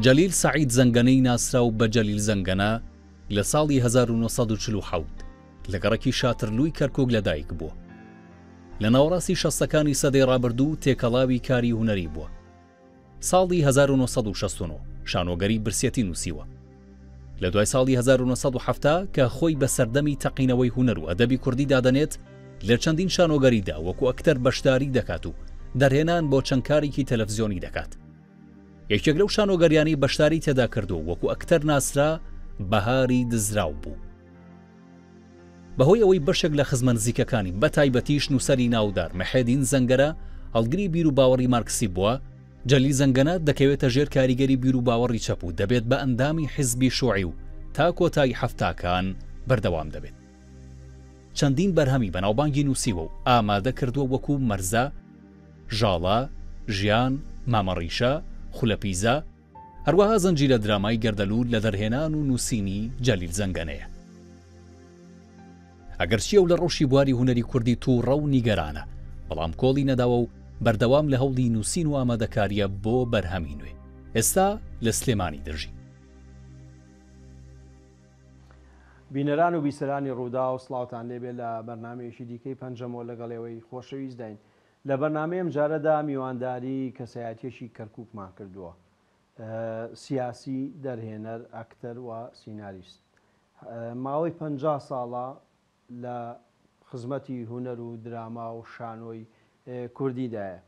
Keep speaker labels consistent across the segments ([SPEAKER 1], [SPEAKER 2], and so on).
[SPEAKER 1] جەلیل سەعید زەنگەنەی ناسراو بە جەلیل زەنگەنە لە ساڵی 1947 لە گەڕەکی شاترلووی کەرکووک لەدایک بووە. لە ناوەڕاستی شەستەکانی سەدەی ڕابردوو تێکەڵاوی کاری هونەری بووە. ساڵی 1969 شانۆگەری برسێتی نووسیوە. لە دوای ساڵی 1970 کە خۆی بە سەردەمی تەقینەوەی هونەر و ئەدەبی کوردی دادەنێت، لە چەندین شانۆگەریدا وەکو ئەکتەر بەشداری دەکات و دەرهێنان بۆ چەند کارێکی تەلەفزیۆنی دەکات. یەکێک لەو شانۆگەریانەی بەشداری تێدا کردو وەکو ئەکتەر ناسرا بەهاری دزراو بوو. بەهۆی ئەوەی بەشێک لە خزمە نزیکەکانی بە تایبەتیش نووسەری ناودار محێدین زەنگەرە هەڵگری بیر و باوەڕی مارکسی بووە، جەلیل زەنگەنە دەکەوێتە ژێر کاریگەری بیر و باوەڕی چەپ و دەبێت بە ئەندامی حیزبی شوعی و تا کۆتایی حەفتاکان بەردەوام دەبێت. چەندین بەرهەمی بەناوبانگی نووسیوە و ئامادە کردووە وەکو مەرزە، ژاڵە، ژیان، مامە ڕیشە، خولە پیزە، هەروەها زنجیرە درامای گەردەلوول لە دەرهێنان و نووسینی جەلیل زەنگەنەیە. ئەگەرچی ئەو لە ڕەوشی بواری هونەری کوردی تووڕە و نیگەرانە، بەڵام کۆڵی نەداوە و بەردەوام لە هەوڵی نووسین و ئامادەکارییە بۆ بەرهەمی نوێ. ئێستا لە سلێمانی دەژی.
[SPEAKER 2] بینەران و بیسەرانی ڕووداو سڵاوتان لێبێ لە بەرنامەیەکی دیکەی پەنجەمۆر لەگەڵ ئێوەی خۆشەویستداین. لە بەرنامەی ئەمجارەدا میوانداری کەسایەتیەکی کەرکوکمان کردووە. سیاسی، دەرهێنەر، ئەکتەر و سیناریست. ماوەی 50 ساڵە لە خزمەتی هونەر و دراما و شانۆی کوردیدایە.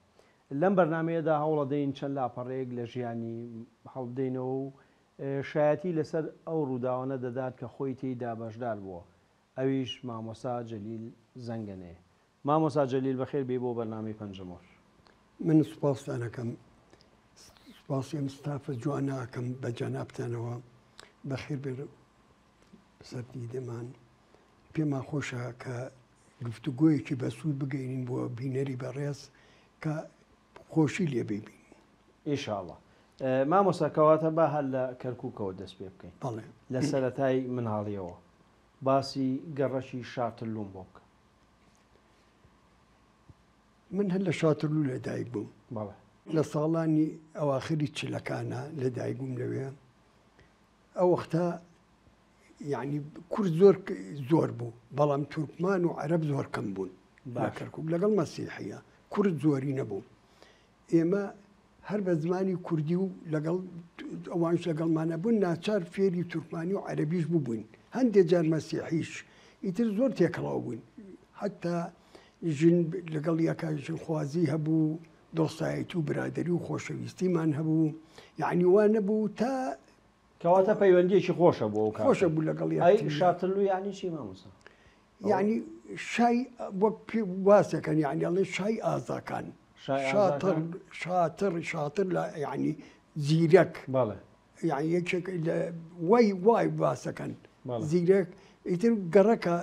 [SPEAKER 2] لەم بەرنامەیەدا هەوڵەدەین چەند لاپەڕەیەک لە ژیانی هەڵبدەینەوە و شایەتی لەسەر ئەو ڕووداوانە دەدات کە خۆی تێیدا بەشدار بووە، ئەویش مامۆستا جەلیل زەنگەنەیە. مامۆستا جەلیل بەخێر بێی بۆ بەرنامەی پەنجەمۆر.
[SPEAKER 3] من سوپاستان ئەکەم، سوپاسی ئەم ستافە جوانە ئەکەم بە جەنابتانەوە، بەخێر بێن سەر دیدەمان. پێمان خۆشە کە گفتوگۆیەکی بەسوود بگەینین بۆ بینەری بەڕێز کە خۆشی لێ ببین.
[SPEAKER 2] ئیشاڵا. مامۆستا کەواتە با هەر لە کەرکووکەوە دەست پێ بکەین.
[SPEAKER 3] بەڵێ.
[SPEAKER 2] لە سەرەتای مناڵیەوە باسی گەڕەکی شاترلووم بۆ بکە.
[SPEAKER 3] من هەر لە شاترلوو لە دایک بووم.
[SPEAKER 2] بەڵێ.
[SPEAKER 3] لە ساڵانی ئەواخری چلەکانە لە دایک بووم لەوێ. ئەو وەختە یعنی کورد زۆر زۆر بوو بەڵام تورکمان و عەرەب زۆر کەم بوون لە کەرکک لەگەڵ مەسیحیە کورد زۆری نەبوو ئێمە هەر بە زمانی کوردی و لەگەڵ ئەوانش لەگەڵمانە بوون ناچار فێری تورکمانی و عەربیش ببووین هەندێک جار مەسیحیش ئیتر زۆر تێکەڵاو بووین حتا ژن لەگەڵ یەکە ژنخوازی هەبوو دۆستایەتی و برادری و خۆشەویستیمان هەبوو یعنی وا نەبوو تا
[SPEAKER 2] کەواتە پەیوەندیەکی خۆشە بۆ ئەو کاتە.
[SPEAKER 3] خۆشە بوو لەگەڵ
[SPEAKER 2] ئەی
[SPEAKER 3] یەکتری.
[SPEAKER 2] شاترلو یعنی چی مامۆستا؟
[SPEAKER 3] یعنی شای وەک پێ واسەکەن یعنی ئەڵێ شای ئازاکان.
[SPEAKER 2] شای
[SPEAKER 3] شاتڕ
[SPEAKER 2] ئازاکان؟
[SPEAKER 3] شاتڕ شاتر لە یعنی زیرەک.
[SPEAKER 2] بەڵێ.
[SPEAKER 3] یعنی یەکێک لە وای وای باسەکەن.
[SPEAKER 2] بەڵێ.
[SPEAKER 3] زیرەک ئیتر گەڕەکە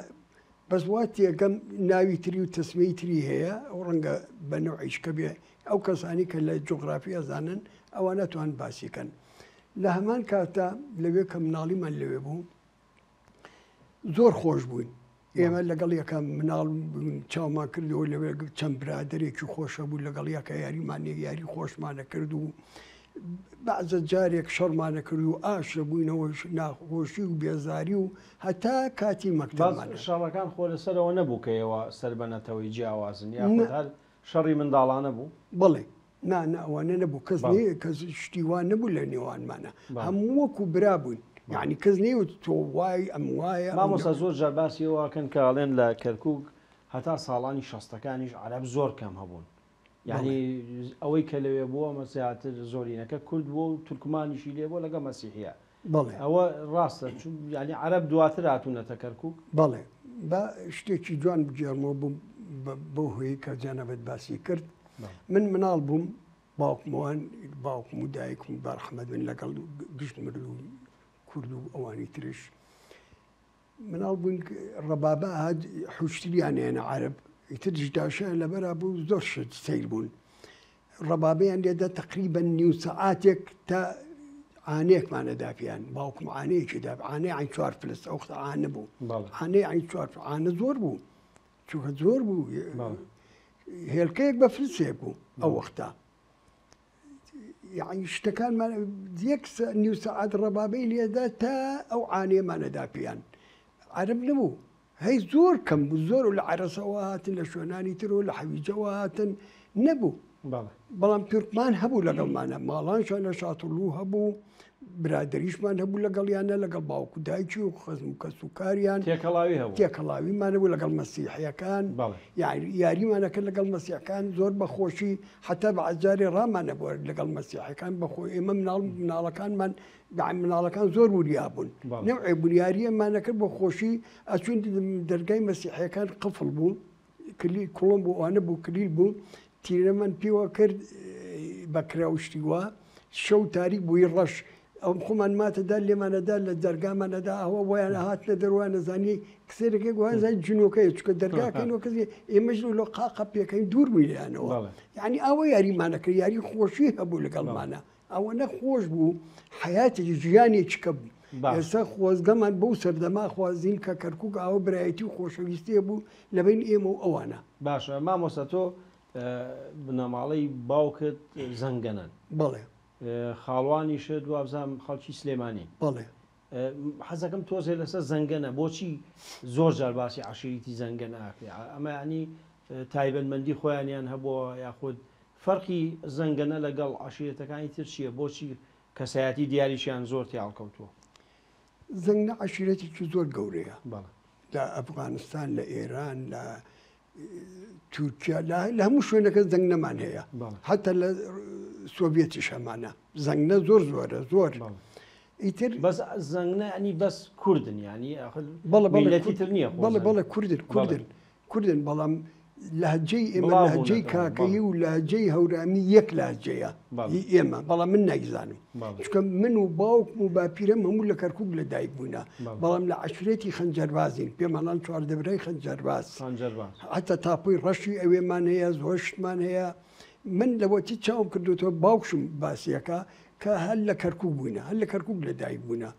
[SPEAKER 3] بەس وا تێگەم ناوی تری و تەسمیەی تری هەیە ئەو ڕەنگە بە نەوعیش کە بێ ئەو کەسانی کە لە جوغرافی ئەزانن ئەوانە توان باسی کەن. لە هەمان کاتدا لەوێ کە مناڵیمان لەوێ بوو زۆر خۆش بووین ئێمە لەگەڵ یەکە مناڵ بووین چاومان کردەوە لەوێ چەند برادێکی خۆشە بوو لەگەڵ یەکە یاریمان یاری خۆشمانە کرد و بەعزە جارێک شەڕمانە کرد و ئاش بووینەوە ناخۆشی و بێزاری و هەتا کاتی مەکتەبمان
[SPEAKER 2] شەڕەکان خۆ لەسەرەوە نەبوو کە ئێوە سەر بە نەتەوەی جیاوازن یاخود هەر شەڕی منداڵانە بوو؟
[SPEAKER 3] بەڵێ نا نا ئەوانە نەبوو کەس نێ کەس شتی وا نەبوو لە نێوانمانە هەموو وەکو برا بووین یعنی کەس نەیوت تۆ وای ئەم وایە ئەو
[SPEAKER 2] مامۆستا زۆر جار باسی ئەوە ئەکەن کە ئەڵێن لە کەرکوک هەتا ساڵانی شەستەکانیش عەرەب زۆر کەم هەبوون یعنی ئەوەی کە لەوێ بووە مە زیاتر زۆرینەکە کورد بووە و تورکمانیشی لێ بووە لەگەڵ مەسیحیە
[SPEAKER 3] بەڵێ
[SPEAKER 2] ئەوە ڕاستە چون یعنی عەرەب دواتر هاتوونەتە کەرکوک؟
[SPEAKER 3] بەڵێ با شتێکی جوان بگێڕمەوە بەو هۆیەی کە جەنابت باسی کرد من مناڵ بووم باوکمەوان باوکم و دایکم بەرحەمەت بن لەگەڵ گشت مردوو کورد و ئەوانی ترش مناڵ بووین ڕەبابە هات حوشتریان هێنا عەرەب ئیتر دشداشیان لەبەرا بوو زۆر شت سەیر بوون ڕەبابەیان لێدا تقریبا نیو سەعاتێک تا عانەیەکمان ئەدا پێیان باوکم عانەیەکی دا عانەی عین چوار فلس ئەو وەختە عانە بوو عانەی عین چوار عانە زۆر بوو چونکە زۆر بوو هێلکەیەک بە فلسێک بوو ئەو وەختە. یعنی شتەکانمان یەک نیو سەعات ڕەبابەی لێدا تا ئەو عانێمانەدا پێیان. عەرەب نەبوو هەی زۆر کەم بوو زۆر و لە عەرەسەوە هاتن لە شوێنانی تر و لە حەویجەوە هاتن نەبوو. بەڵام تورکمان هەبوو لەگەڵمانە ماڵانشان لە شاتڵوو هەبوو برادریشمان هەبوو لەگەڵیانە لەگەڵ باوک و دایکی و خزم و کەس و کاریان
[SPEAKER 2] تێکەڵاوی هەبوو
[SPEAKER 3] تێکەڵاویمان هەبوو لەگەڵ مەسیحیەکان یاریمانە کرد لەگەڵ مەسیحەکان زۆر بە خۆشی حتا بە عەجارێ ڕامان نەبوو لەگەڵ مەسیحەکان بەخۆ ئێمە مناڵ مناڵەکانمان مناڵەکان زۆر وریا بوون نەوعێ بوون یاریەمانە کرد بۆ خۆشی ئەچوین دەرگای مەسیحیەکان قفڵ بوو کلیل کوڵم بوو ئەوانە بوو کلیل بوو تیرەمان پێوە کرد بە کرا و شتی وا شەو تاریک بووی ڕەش ئەو خۆمان ماتەدا لێمانەدا لە دەرگامانەدا ئەوە وایان هاتنە دەروان نەزانی کسێرەکەی گوازای جنۆکەیە چکە دەرگاکەینەوە کەسی ئێمەش لۆ قاقە پێکەین دوور بووی لێیانەوە یعنی ئەوە یاریمانە کرد یاری خۆشی هەبوو لەگەڵمانە ئەوەنە خۆش بوو حەیاتێکی ژیانێکی کە بوو ئێستا خۆزگەمان بەو سەردەما خوازین کە کەرکک ئاوە برایەتی و خۆشەویستیە بوو لەبین ئێمە و ئەوانە.
[SPEAKER 2] باشە مامۆستا تۆ بنەماڵەی باوکت زەنگەنەن؟
[SPEAKER 3] بەڵێ.
[SPEAKER 2] خاڵوانیشت وابزانم خەڵکی سلێمانین؟
[SPEAKER 3] بەڵێ.
[SPEAKER 2] حەزەکەم تۆزێ لەسەر زەنگەنە بۆچی زۆر جار باسی عەشیرەتی زەنگەنە ئەکرێ ئەمە یانی تایبەتمەندی خۆیانیان هەبووە یاخود فەرقی زەنگەنە لەگەڵ عەشیرەتەکانی تر چییە؟ بۆچی کەسایەتی دیاریشیان زۆر تیا هەڵکەوتووە؟
[SPEAKER 3] زەنگنە عەشیرەتێکی زۆر گەورەیە لە ئەفغانستان، لە ئێران، لە تورکیا، لە هەموو شوێنەکە زەنگنەمان هەیە، حتا لە سۆڤێتیش هەمانە. زەنگنە زۆر زۆرە، زۆر. ئیتر
[SPEAKER 2] بەس زەنگنە ینی بەس کوردن ینی بەڵێ میللەتی تر نییە؟
[SPEAKER 3] بەڵێ بەڵێ کوردن، کوردن، کوردن، بەڵام لەهجەی ئێمە لەهجەی کاکەیی و لەهجەی هەورامی یەک لەهجەیە هی ئێمە، بەڵام من نایزانم چونکە من و باوکم و باپیرەم هەموو لە کەرکوک لە دایک بووینە، بەڵام لە عەشرەتی خەنجەربازین، پێمانان چواردەبرای خەنجەرباز، حتا تاپۆی ڕەشی ئەوێمان هەیە، زۆر شتمان هەیە. من لەوەتی چاوم کردوتەوە باوکشم باسیەکە کە هەر لە کەرکوک بووینە، هەر لە کەرکوک لە دایک بووینە.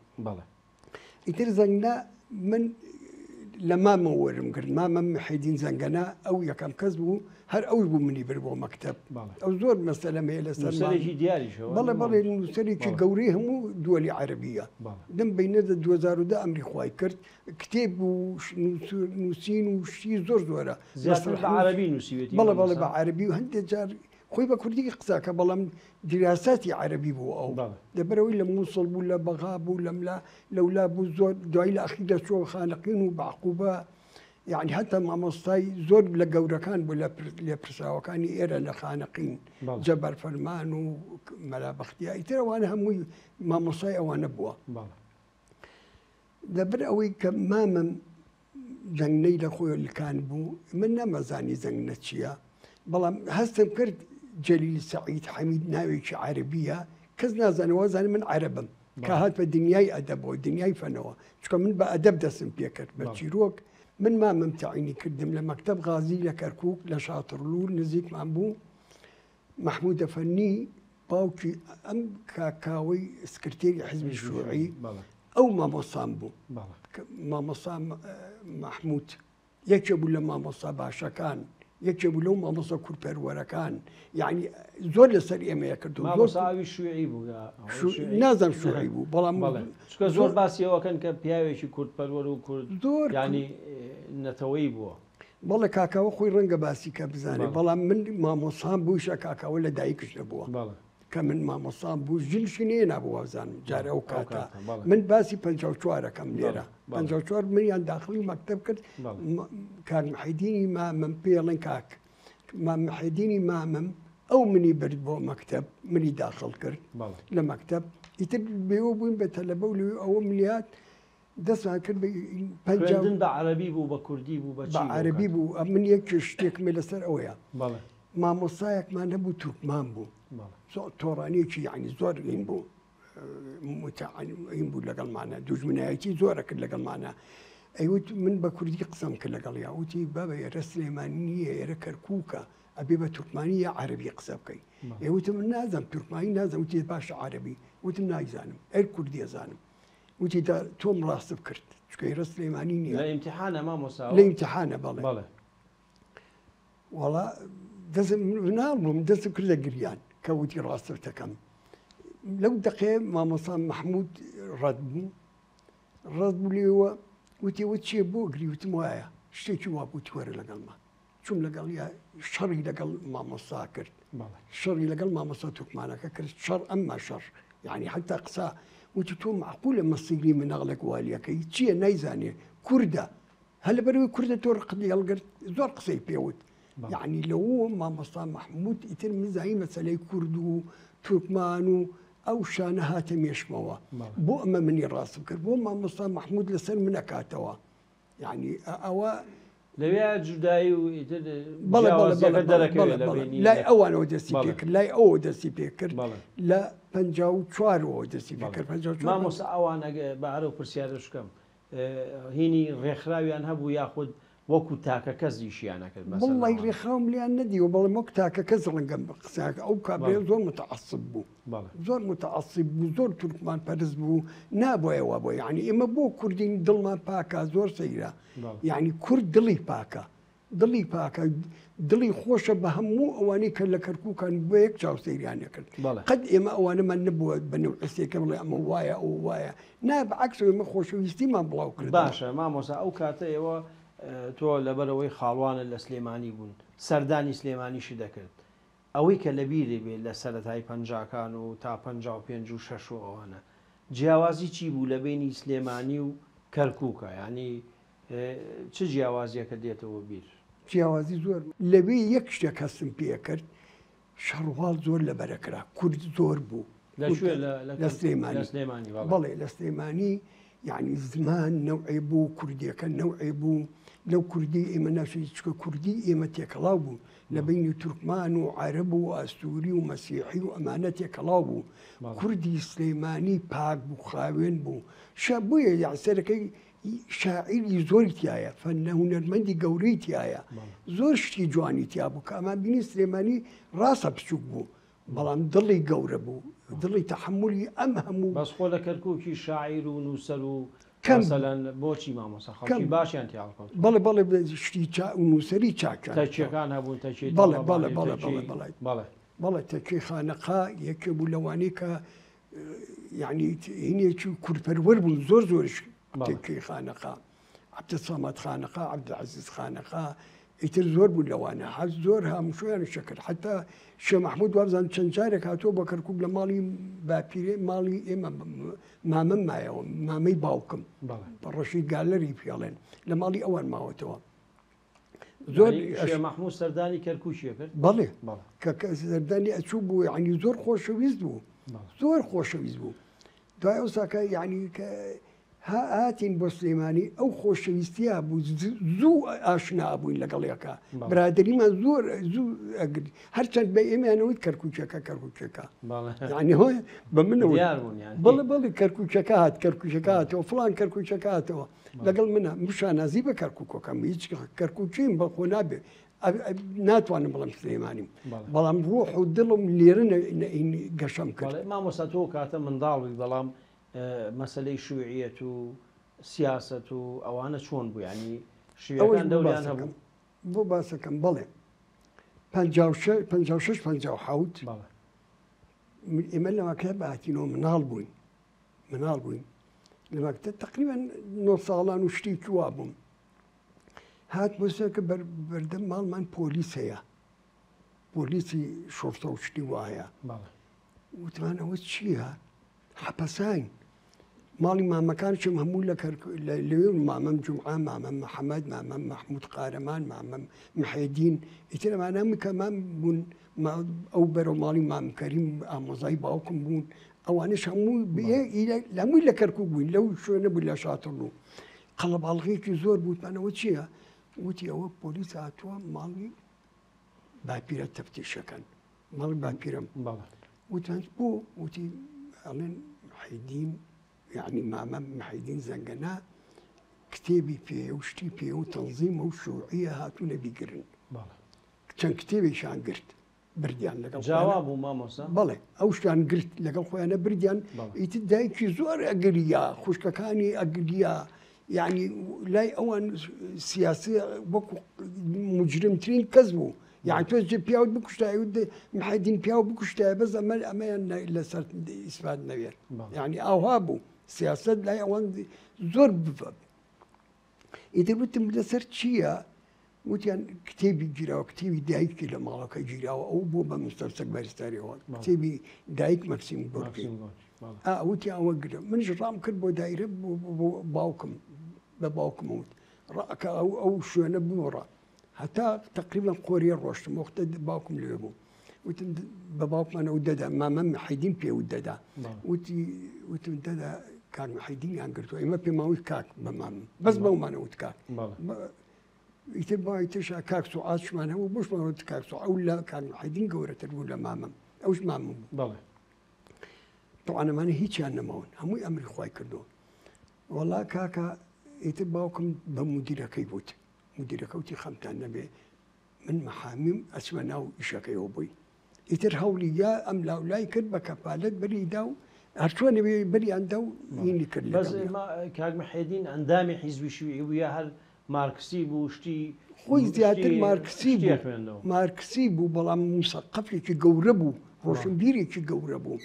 [SPEAKER 3] ئیتر زەنگنە من لە مامەوە وەرم گرت، مامەم محێدین زەنگەنە ئەو یەکەم کەس بوو، هەر ئەوش بوو منی برد بۆ مەکتەب. ئەو زۆر مەسەلەم هەیە لەسەر
[SPEAKER 2] نووسەرێکی دیاریشەوە.
[SPEAKER 3] بەڵێ بەڵێ نووسەرێکی گەورەی هەموو دووەلی عەرەبیە. لەم بینە دە 2010 ئەمری خوای کرد، کتێب و نووسین و شتی زۆر زۆرە.
[SPEAKER 2] زیاتر بە عەرەبی نووسیوێتی؟
[SPEAKER 3] بەڵێ بەڵێ بە عەرەبی و هەندێک جار خۆی بە کوردی قساکە، بەڵام دیراساتی عەرەبی بوو ئەو. لەبەرەوەی لە مووسڵ بوو، لە بەغا بوو، لەملا لەولا بوو، زۆر دوایی لە ئەخیر دەچووە خانەقین و بەعقوبە، یعنی هەتا مامۆستای زۆر لە گەورەکان بوو لە لێپرسراوەکانی ئێرە لە خانەقین، جەبار فەرمان و مەلا بەختیار، ئیتر ئەوانە هەمووی مامۆستای ئەوانە بووە. لەبەر ئەوەی کە مامم زەنگنەی لە خۆی لکان بوو، من نەمەزانی زەنگنە چییە، بەڵام هەستم کرد جەلیل سەعید حەمید ناوێکی عەرەبیە، کەس نازانێ، وازانێ من عەرەبم کە هات بە دنیای ئەدەبەوە، دنیای فەنەوە، چونکە من بە ئەدەب دەستم پێکرد، بە چیرۆک. من مامم تەعینی کردم لە مەکتەب غازی لە کەرکوک، لە شاتڕلوور نزیکمان بوو. مەحموود ئەفەنی باوکی ئەم کاکاوەی سکرتێری حزبی شوعی ئەو مامۆستام بوو. مامۆستا مەحموود یەکێ بوو لە مامۆستا باشەکان، یەکێ بوو لەو مامۆستا کوردپەروەرەکان، یعنی زۆر لەسەر ئێمەیە کردو.
[SPEAKER 2] مامۆستا ئەوی شوعی بوو یا
[SPEAKER 3] نازانم شوعی بوو، بەڵام
[SPEAKER 2] چونکە زۆر باسی ئەوەکەن کە پیاوێکی کوردپەروەر و کورد
[SPEAKER 3] زۆر
[SPEAKER 2] یعنی نەتەوەیی بووە.
[SPEAKER 3] بەڵێ کاکاوە خۆی ڕەنگە باسی کە بزانێ، بەڵام من مامۆستام بوویشە کاکاوە لە دایکش نەبووە. کە من مامۆستام بوو ژنشی نێنابوو وابزانم جارێ ئەو کاتە. من باسی 54ەکەم لێرە. 54 منیان داخلی مەکتەب کرد. کاک محێدینی مامم پێڵێن کاک مام محێدینی مامم ئەو منی برد بۆ مەکتەب، منی داخل کرد لە مەکتەب. ئیتر بێوە بووین بە تەلەبە و لەوێ ئەوە ملیات دەستمان کرد بە پەنجا
[SPEAKER 2] خوێندن بە عەرەبی بوو، بە کوردی بوو، بە چی
[SPEAKER 3] بە عەرەبی بوو. من یەک شتێکم لەسەر ئەوەیە. مامۆستایەکمان هەبوو تورکمان بوو، تۆڕانیەکی یعنی زۆر این بوو، متعین بوو لەگەڵمانە، دوژمنایەتی زۆرە کرد لەگەڵمانە. ئەیوت من بە کوردی قسەم کرد لەگەڵیا، وتی بابە ئێرە سلێمانی نییە، ئێرە کەرکووکە، ئەبێ بە تورکمانی یا عەرەبی قسە بکەی. ئێوتم من نازانم تورکمانی نازانم، وتی باشە عەرەبی، وتم نایزانم، ئەر کوردی ئەزانم. وتی دا تۆم ڕاستم کرد چونکە ئێرە سلێمانی نییە.
[SPEAKER 2] لە ئیمتیحانە مامۆستا؟
[SPEAKER 3] لە ئیمتیحانە بەڵێ. وەڵا دەستم مناڵ بووم، دەستم کردە گریان کە وتی ڕاستم دەکەم. لەو دەقەیە مامۆستا مەحموود ڕەت بوو ڕەت بوو لێوە وتی وە چییە بۆ گری وتم وایە شتێکی وا بوو وەرە لەگەڵما چوم لەگەڵ یا شەڕی لەگەڵ مامۆستا کرد شەڕی لەگەڵ مامۆستا تورکمانەکە کرد شەڕ ئەمما شەڕ یعنی حتا قسە وتی تۆ معقولە مەسیلی مناڵێک والیەکەی چییە نایزانێ کوردە هەر لەبەرئەوەی کوردە تۆ ڕقت لێ هەڵگرت زۆر قسەی پێوت یعنی لەوە مامۆستا مەحمود ئیتر من زانی مەسەلەی کورد و تورکمان و ئەو شانە هاتە مێشمەوە بۆ ئەمە منی ڕاستم کرد بۆ مامۆستا مەحمود لەسەر منەکاتەوە یعنی ئەوە
[SPEAKER 2] لەوێ جودایی و ئیتر بەڵێ بەڵێ بەڵێ دەرەکەوێت لە بەینی
[SPEAKER 3] لای ئەوانەوە دەستی پێکرد لای ئەوە دەستی پێکرد لە 54ەوە دەستی پێکرد
[SPEAKER 2] 54 مامۆستا ئەوان ئەگە بە ئەرەو پرسیارش بکەم هینی ڕێکخراویان هەبوو یاخود وەکو تاکە کەس ئیشیان ئەکرد مەسەلەن
[SPEAKER 3] وەڵڵای ڕێکخراوم لێیان نەدیوە بەڵام وەک تاکە کەس ڕەنگە قسەکە ئەو کابرایە زۆر متعصب بوو زۆر متعصب بوو زۆر تورکمان پەرست بوو نابوایە وا بوو یعنی ئێمە بۆ کوردین دڵمان پاکە زۆر سەیرە یعنی کورد دڵی پاکە دڵی پاکە دڵی خۆشە بە هەموو ئەوانەی کە لە کەرکووکان بە یەک چاو سەیریان نەکرد قەت ئێمە ئەوانەمان نەبووە بە نەوعسێکە بڵێ ئەمە وایە ئەو وایە نا بە عەکس ئێمە خۆشەویستیمان بڵاو کرد
[SPEAKER 2] باشە مامۆسا ئەو کاتە ئێوە تۆ لەبەرەوەی خاڵوانت لە سلێمانی بوون سەردانی سلێمانیشی دەکرد ئەوەی کە لەبیرت بێت لە سەرەتای پەنجاکان و تا 55 و شەش و ئەوانە جیاوازی چی بوو لە بینی سلێمانی و کەرکووکە یانی چ جیاوازیەکە دێتەوە بیر؟
[SPEAKER 3] جیاوازی زۆر لەوێ یەک شتێک هەستم پێکرد شەڕواڵ زۆر لەبەرەکرا کورد زۆر بوو
[SPEAKER 2] لە
[SPEAKER 3] سلێمانی بەڵێ لە سلێمانی یعنی زمان نەوعێ بوو کوردیەکە نەوعێ بوو لەو کوردی ئێمە ناشی چکە کوردی ئێمە تێکەڵاو بوو لە بینی تورکمان و عەرب و ئاستوری و مەسیحی و ئەمانە تێکەڵاو بوو کوردی سلێمانی پاک بوو خاوێن بوو شە بۆیە یاسەرەکەی شاعیری زۆری تایە فەنە هونەرمەندی گەورەی تایە زۆر شتی جوانی تیا بوو کە ئەمان بینی سلێمانی ڕاستە بچووک بوو بەڵام دڵی گەورە بوو دڵی تەحملی ئەم هەموو
[SPEAKER 2] بەس خۆ لە کەرکووکی شاعیر و نووسەر و کەمسەلەن بۆچی مامۆسا خەڵکی باشیان تیا هەڵکەوت
[SPEAKER 3] بەڵێ بەڵێ شتی چا و نووسەری چاکیان
[SPEAKER 2] تەکیەکان هەبوون تەکی
[SPEAKER 3] بەڵێ بەڵێ بەڵێ بەڵێ بەڵێ
[SPEAKER 2] بەڵێ
[SPEAKER 3] بەڵێ تەکی خانەقا یەکێ بوو لەوانەی کە یعنی هینێکی کوردپەروەر بوون زۆر زۆرش تەکی خانەقا عەبدولسەمەد خانەقا عەبدولعەزیز خانەقا ئیتر زۆر بوو لەوانە هەر زۆر هاموشۆیان شەکرد حتا شێ مەحمود وابزانم چەند جارێک هاتووە بۆ کەرکوک لە ماڵی باپیرێ ماڵی ئێمە مامەم مایەوە مامەی باوکم بە ڕەشید گالەری پێڵێن لە ماڵی ئەوان ماوەتەوە
[SPEAKER 2] زۆر شێ مەحمود سەردانی کەرکوکی کرد
[SPEAKER 3] بەڵێ کە سەردانی ئەچوو بوو یعنی زۆر خۆشەویست بوو زۆر خۆشەویست بوو دوای ئەو ساکە یعنی کە هاتین بۆ سلێمانی ئەو خۆشەویستیە بوو زوو ئاشنا بووین لەگەڵ یەکا برادریمان زۆر زوو ئەگرت هەرچەند بە ئێمەیانەوت کەرکوچەکە کەرکوچەکە یعنی هۆی بە منەوە بەڵێ بەڵێ کەرکوچەکە هات کەرکوچەکە هاتەوە فڵان کەرکوچەکە هاتەوە لەگەڵ منە مشانازی بە کەرکوکەکەم هیچ کەرکوچیم بە خۆ نابێ ناتوانم بڵم سلێمانیم بەڵام ڕۆح و دڵم لێرە گەشەم کرد
[SPEAKER 2] مامۆستا تۆ کاتە منداڵی بەڵام مەسەلەی شیوعیەت و سیاسەت و ئەوانە چۆن بوو یانی شیوعیەکان دەوریان هەبوو؟
[SPEAKER 3] بۆ باسەکەم بەڵێ 56 57 ئێمە لە مەکتەب هاتینەوە مناڵ بووین مناڵ بووین لە مەکتەب تقریبا نۆ ساڵان و شتی وا بووم هات بۆ سەر کە بەردەم ماڵمان پۆلیس هەیە پۆلیسی شۆرتە و شتی وایە وتمان ئەوە چییە؟ حەپەساین. ماڵی مامەکانشم هەموو لە لەوێ مامەم جومعە، مامەم محەمەد، مامەم مەحموود قارەمان، مامەم محێدین، ئیتر ئەمانە هەموو کە مام بوون، ئەو بەرەو ماڵی مام کەریم ئامۆزای باوکم بوون، ئەوانەش هەموو هەمووی لە کەرکووک بووین، لەو شوێنە بوو لە شاتڕلوو. قەڵەباڵغییەکی زۆر بوو، وتمان ئەوە چییە؟ وتی ئەوە پۆلیس هاتووە ماڵی باپیرە تەفتیشەکەن. ماڵی باپیرم وتمان بۆ وتی ئەڵێن محیدین یعنی مامە محیدین زەنگەنە کتێبی پێ و شتی پێ و تەنزیمە و شوعیە هاتوونە بیگرن چەند کتێبێکیان گرت بردیان لەگەڵ
[SPEAKER 2] جاوا بوو مامۆستا
[SPEAKER 3] بەڵێ ئەو شتیان گرت لەگەڵ خۆیانە بردیان ئیتر دایکی زۆر ئەگریا خوشکەکانی ئەگریا یعنی لای ئەوان سیاسی وەکو مجرمترین کەس بوو. یان تۆ پیاوت بکوشتای و محەدین پیاو بکوشتای بەس ئەمە ئەمەیان لەسەر ئیسپات نەوێت یعنی ئاوها بوو سیاست لای ئەوان زۆر بڤە ئیتر وتم لەسەر چییە؟ وتیان کتێبی گیراوە کتێبی دایکی لە ماڵەکە گیراوە ئەو بۆ بە مستەرسەک بەرستاریەوە کتێبی دایک مەکسیم گۆرکی وتی ئەوە گرە منیش ڕام کرد بۆ دایرە بۆ باوکم بە باوکم وت ڕاکە ئەو ئەو شوێنە بووڕە هەتا تقریبا قۆریە ڕۆشتم وەختە باوکم لێ بوو وتم بە باوکمانەوە دەدا مامە محەیدین پێ وت دەدا وتی وتم دەدا کاک محەیدینیان گرتووە ئێمە پێماوت کاک بە مامم بەس بەومانە وت کاک ئیتر باوی ترشا کاک سوعاتشمان هەبوو بۆشمان وت کاک سوعات ئەو لە کاک محەیدین گەورەتر بوو لە مامم ئەوش مامم بوو بەڵێ طبعا ئەمانە هیچیان نەماون هەمووی ئەمری خوای کردووە وەڵا کاکە ئیتر باوکم بە مدیرەکەی وت مدیرەکە وتی خەمتان نەبێ من مەحامیم ئەچمە ناو ئیشەکەیەوە بۆی ئیتر هەوڵی یا ئەم لاولای کرد بە کەفالەت بەری دا و هەرچۆنێ بێ بەریان دا و هینی کرد
[SPEAKER 2] بەس ئێمە کاک محێدین ئەندامی حیزبی شیوعی بوو یا هەر مارکسی بوو شتی
[SPEAKER 3] خۆی زیاتر مارکسی بوو مارکسی بوو بەڵام موسەقەفێکی گەورە بوو ڕۆشنبیرێکی گەورە بوو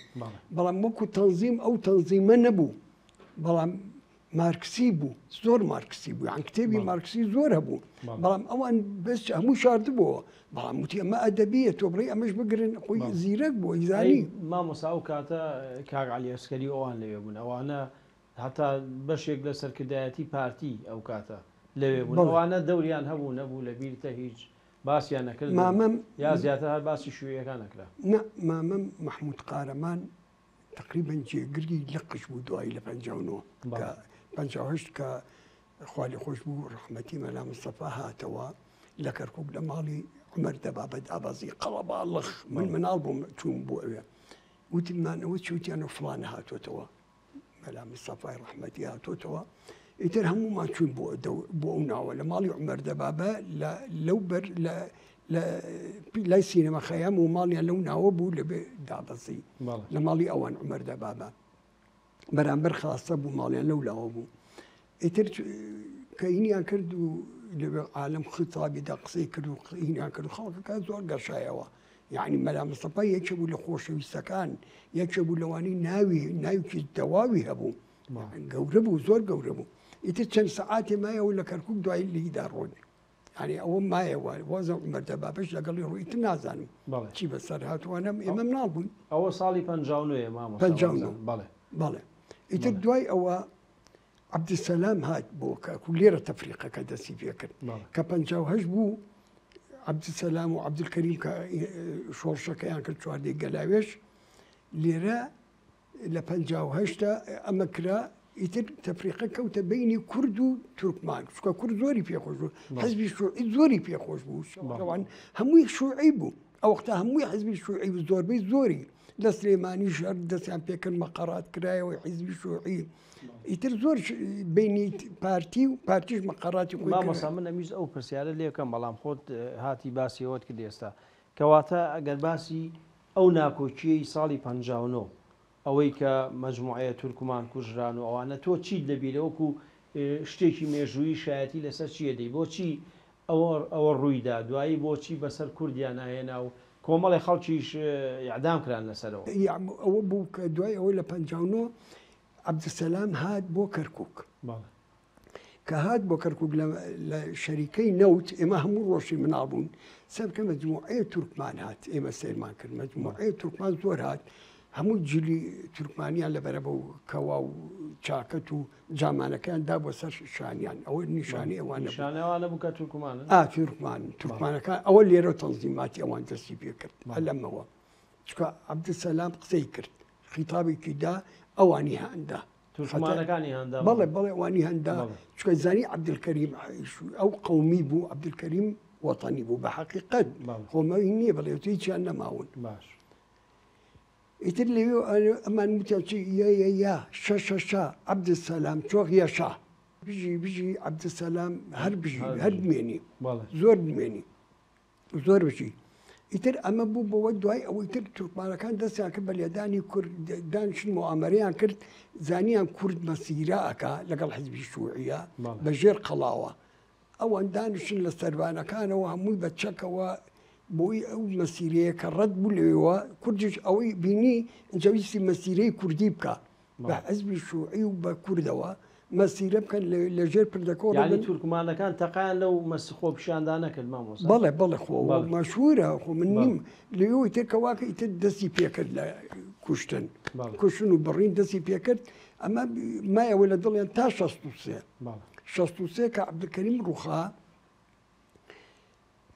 [SPEAKER 3] بەڵام وەکو تەنزیم ئەو تەنزیمە نەبوو بەڵام مارکسی بوو زۆر مارکسی بوو یان کتێبی مارکسی زۆر هەبوو بەڵام ئەوان بەس هەموو شاردبووەوە بەڵام وتی ئەمە ئەدەبیە تۆ بڵێ ئەمەش بگرن خۆی زیرەک بوو ئەیزانی.
[SPEAKER 2] مامۆستا ئەو کاتە کاک عەلی ئەسکەری و ئەوان لەوێ بوون ئەوانە هەتا بەشێک لە سەرکردایەتی پارتی ئەو کاتە لەوێ بوون ئەوانە دەوریان هەبوو نەبوو لە بیرتە هیچ باسیان نەکردن
[SPEAKER 3] مامەم
[SPEAKER 2] یا زیاتر هەر باسی شیوعیەکان ئەکرا؟
[SPEAKER 3] نا مامەم مەحمود قارەمان تەقریبەن جێگری لقش بوو دوایی لە 59 کە 58 کە خوا لێ خۆش بوو ڕەحمەتی مەلا مستەفا هاتەوە لە کەرکک لە ماڵی عمر دەبابەت ئابازی قەڵەباڵخ من مناڵ بووم چوون بۆ ئەوێ وتمان ئەوە چوتیان و فلانە هاتۆتەوە مەلا مستەفای ڕەحمەتی هاتۆتەوە ئیتر هەموومان چوون بۆ بۆ ئەو ناوە لە ماڵی عمر دەبابە لە لەو بەر لە لە لای سینەما خەیام و ماڵیان لەو ناوە بوو لەبێ دابەزی لە ماڵی ئەوان عمر دەبابە بەرامبەر خاستە بوو ماڵیان لەو لاوە بوو ئیتر کە ئینیان کرد و لەوێ عالم خیتابی دا قسەی کرد و ئینیان کرد و خەڵکەکە زۆر گەشایەوە یعنی مەلا مستەفا یەکێ بوو لە خۆشەویستەکان یەکێ بوو لەوانی ناوی ناوێکی تەواوی هەبوو گەورە بوو زۆر گەورە بوو ئیتر چەند سەعاتێ مایەوە لە کەرکک دوای لیدا ڕۆن یعنی ئەوە مایەوە وازە عومەر دەبابەش لەگەڵی ڕووی تر نازانم چی بەسەر هاتووانم ئێمە مناڵ بووین
[SPEAKER 2] ئەوە ساڵی 59 مامۆستا 59
[SPEAKER 3] بەڵێ بەڵێ ئیتر دوای ئەوە عەبدولسەلام هات بۆ کاکو لێرە تەفریقەکە دەستی پێکرد کە 58 بوو عەبدولسەلام و عەبدولکەریم کە شۆڕشەکەیان کرد چواردەی گەلاوێژ لێرە لە 58 ئەمە کرا ئیتر تەفریقە کەوتە بینی کورد و تورکمان چکە کورد زۆری پێخۆش بوو حزبی شوعی زۆری پێخۆش بوو شەوان هەمووی شوعی بوو ئەو وەختە هەمووی حزبی شوعی و زۆربەی زۆری لە سلێمانی شەر دەستیان پێکرد مەقەڕات کرایەوە حزبی شوعی ئیتر زۆر بینی پارتی و پارتیش مەقەڕاتی خۆی
[SPEAKER 2] مامۆستا من ئەمویست ئەو پرسیارە لێ بکەم بەڵام خۆت هاتی باسی ئەوەت کرد ئێستا کەواتە ئەگەر باسی ئەو ناکۆکیەی ساڵی 59 ئەوەی کە مەجموعەیە تورکمان کوژران و ئەوانە تۆ چیت لە بیرە وەکو شتێکی مێژوویی شایەتی لەسەر چی ئەدەی بۆچی ئەوە ئەوە ڕوویدا دوایی بۆچی بەسەر کوردیا ناهێنا و کۆمەڵێ خەڵکیش ئیعدام کران لەسەرەوە.
[SPEAKER 3] ئەوە بوو کە دوای ئەوە لە 59 عەبدولسەلام هات بۆ کەرکوک.
[SPEAKER 2] بەڵێ.
[SPEAKER 3] کە هات بۆ کەرکوک لە شەریکەی نەوت ئێمە هەموو ڕۆژی مناڵ بوون سەرکە مەجموعەیە تورکمان هات ئێمە سەیرمان کرد مەجموعەیە تورکمان زۆر هات هەموو جلی تورکمانیان لەبەرە بە و کەوا و چاکەت و جامانەکەیان دا بۆ سەر شانیان ئەوە نیشانی ئەوانە
[SPEAKER 2] نیشانەوانە بوو کە تورکمانن
[SPEAKER 3] ئا تورکمان تورکمانەکان ئەوە لێرە تەنزیماتی ئەوان دەستی پێکرد لەمەوە چکە عەبدولسەلام قسەی کرد خیتابێکی دا ئەوانی هاندا
[SPEAKER 2] تورکمانەکانی هاندا
[SPEAKER 3] بەڵێ بەڵێ ئەوانی هاندا چکە زانی عەبدولکەریم ئەو قەومی بوو عەبدولکەریم وەتەنی بوو بە حەقیقەت خۆمەوی نییە بڵێ هیچیان نەماون
[SPEAKER 2] باش
[SPEAKER 3] ئیتر لەوێ ئەمان وتیان چی یا یا یا شە شە شە عەبدولسەلام چۆغ یەشا بژی بژی عەبدولسەلام هەر بژی هەر بمێنی زۆر بمێنی زۆر بژی ئیتر ئەمە بوو بەوە دوای ئەوەی تر تورکمانەکان دەستیان کرد بە لێدانی کورد دانیشتن موئامەرەیان کرد زانیان کورد مەسیرە ئەکا لەگەڵ حزبی شوعیە بە ژێر قەڵاوە ئەوان دانیشتن لە سەربانەکانەوە هەمووی بە چەکەوە. بۆی ئەو مەسیرەیە کە ڕەت بوو لەوێوە کوردیش ئەوەی بینی ئینجا ویستی مەسیرەی کوردی بکا بە حزبی شوعی و بە کوردەوە مەسیرە بکەن لە ژێر پردەکەوە
[SPEAKER 2] یانی ڕەبن. تورکمانەکان تەقەیان لەو مەس خۆپیشاندانە کرد مامۆستا؟
[SPEAKER 3] بەڵێ بەڵێ خۆ
[SPEAKER 2] بەڵێ.
[SPEAKER 3] مەشهورە خۆ من
[SPEAKER 2] بەڵێ.
[SPEAKER 3] نیم لەوێوە ئیتر کە واکە ئیتر دەستی پێکرد لە کوشتن
[SPEAKER 2] بەڵێ.
[SPEAKER 3] کوشتن و بڕین دەستی پێکرد ئەمە مایەوە لە دڵیان تا 63
[SPEAKER 2] بەڵێ.
[SPEAKER 3] 63 کە عەبدولکەریم ڕووخا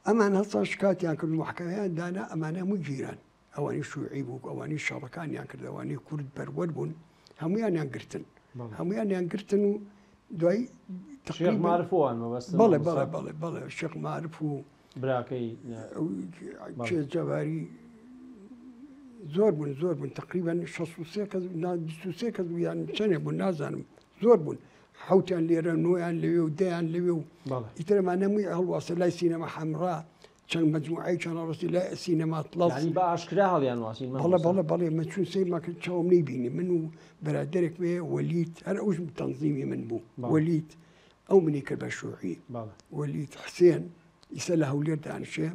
[SPEAKER 3] ئەمان هەستان شکاتیان کرد و مەحکەمەیان دانا، ئەمانە هەموو گیران، ئەوانەی شوعی بوو، ئەوانەی شەڕەکانیان کرد، ئەوانەی کورد پەروەر بوون، هەمویانیان گرتن، هەمویانیان گرتن و دوای
[SPEAKER 2] شێخ مارف وان مەبەستە؟
[SPEAKER 3] بەڵێ بەڵێ بەڵێ بەڵێ شێخ مارف و
[SPEAKER 2] براکەی
[SPEAKER 3] کێ جەباری زۆر بوون زۆر بوون تقریبا 63 کەس 23 کەس بوو یان چەندێک بوون نازانم زۆر بوون حەوتیان لێرە نۆیان لەوێ و دەیان لەوێ و ئیتر ئەمانە هەمووی هەڵواسە لای سینەما حەمرا چەند مەجموعەیەکیان هەڵوەسی لای سینەما تڵەس.
[SPEAKER 2] یانی بە ئاشکرا هەڵیان واسین
[SPEAKER 3] مامۆستا؟ بەڵێ بەڵێ بەڵێ من چون سەیرمان کرد چاوم نەیبینی من و برادەرێکم هەیە وەلید هەر ئەوش تەنزیمی من بوو وەلید ئەو منی کرد بە شوعی وەلید حسێن ئیسە لە هەولێر دانیشێ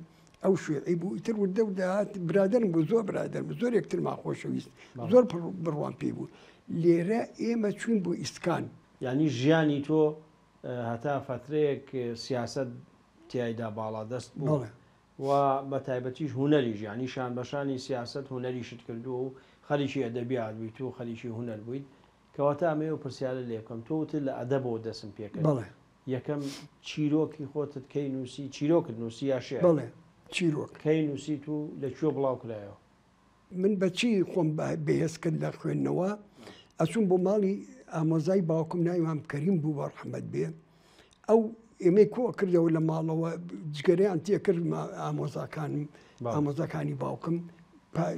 [SPEAKER 3] ئەو شوێعی بوو ئیتر وردە وردە هات برادەرم بوو زۆر برادەرم بوو زۆر یەکترمان خۆشەویست زۆر بڕوام پێی بوو لێرە ئێمە چوین بۆ ئیسکان.
[SPEAKER 2] یانی ژیانی تۆ هەتا فەترەیەک سیاسەت تیایدا باڵادەست بوو و بە تایبەتیش هونەریش یانی شان بە شانی سیاسەت هونەریشت کردووە و خەریکی ئەدەبیات بوویت و خەریکی هونەر بوویت کەواتە ئەمەوێ ئەو پرسیارە لێ بکەم تۆ وتت لە ئەدەبەوە دەستم پێ کرد
[SPEAKER 3] بەڵێ.
[SPEAKER 2] یەکەم چیرۆکی خۆتت کەی نووسی؟ چیرۆکت نووسی یا شیعر؟
[SPEAKER 3] بەڵێ چیرۆک.
[SPEAKER 2] کەی نووسیت و لە کوێ بڵاو کرایەوە؟
[SPEAKER 3] من بە چی خۆم بەهێز کرد لە خوێندنەوە، ئەچووم بۆ ماڵی ئامۆزای باوکم ناوی مام کەریم بوو بە ڕەحمەت بێ، ئەو ئێمەی کۆ کردەوە لە ماڵەوە جگەرەیان تێکرد ئامۆزاکانم ئامۆزاکانی باوکم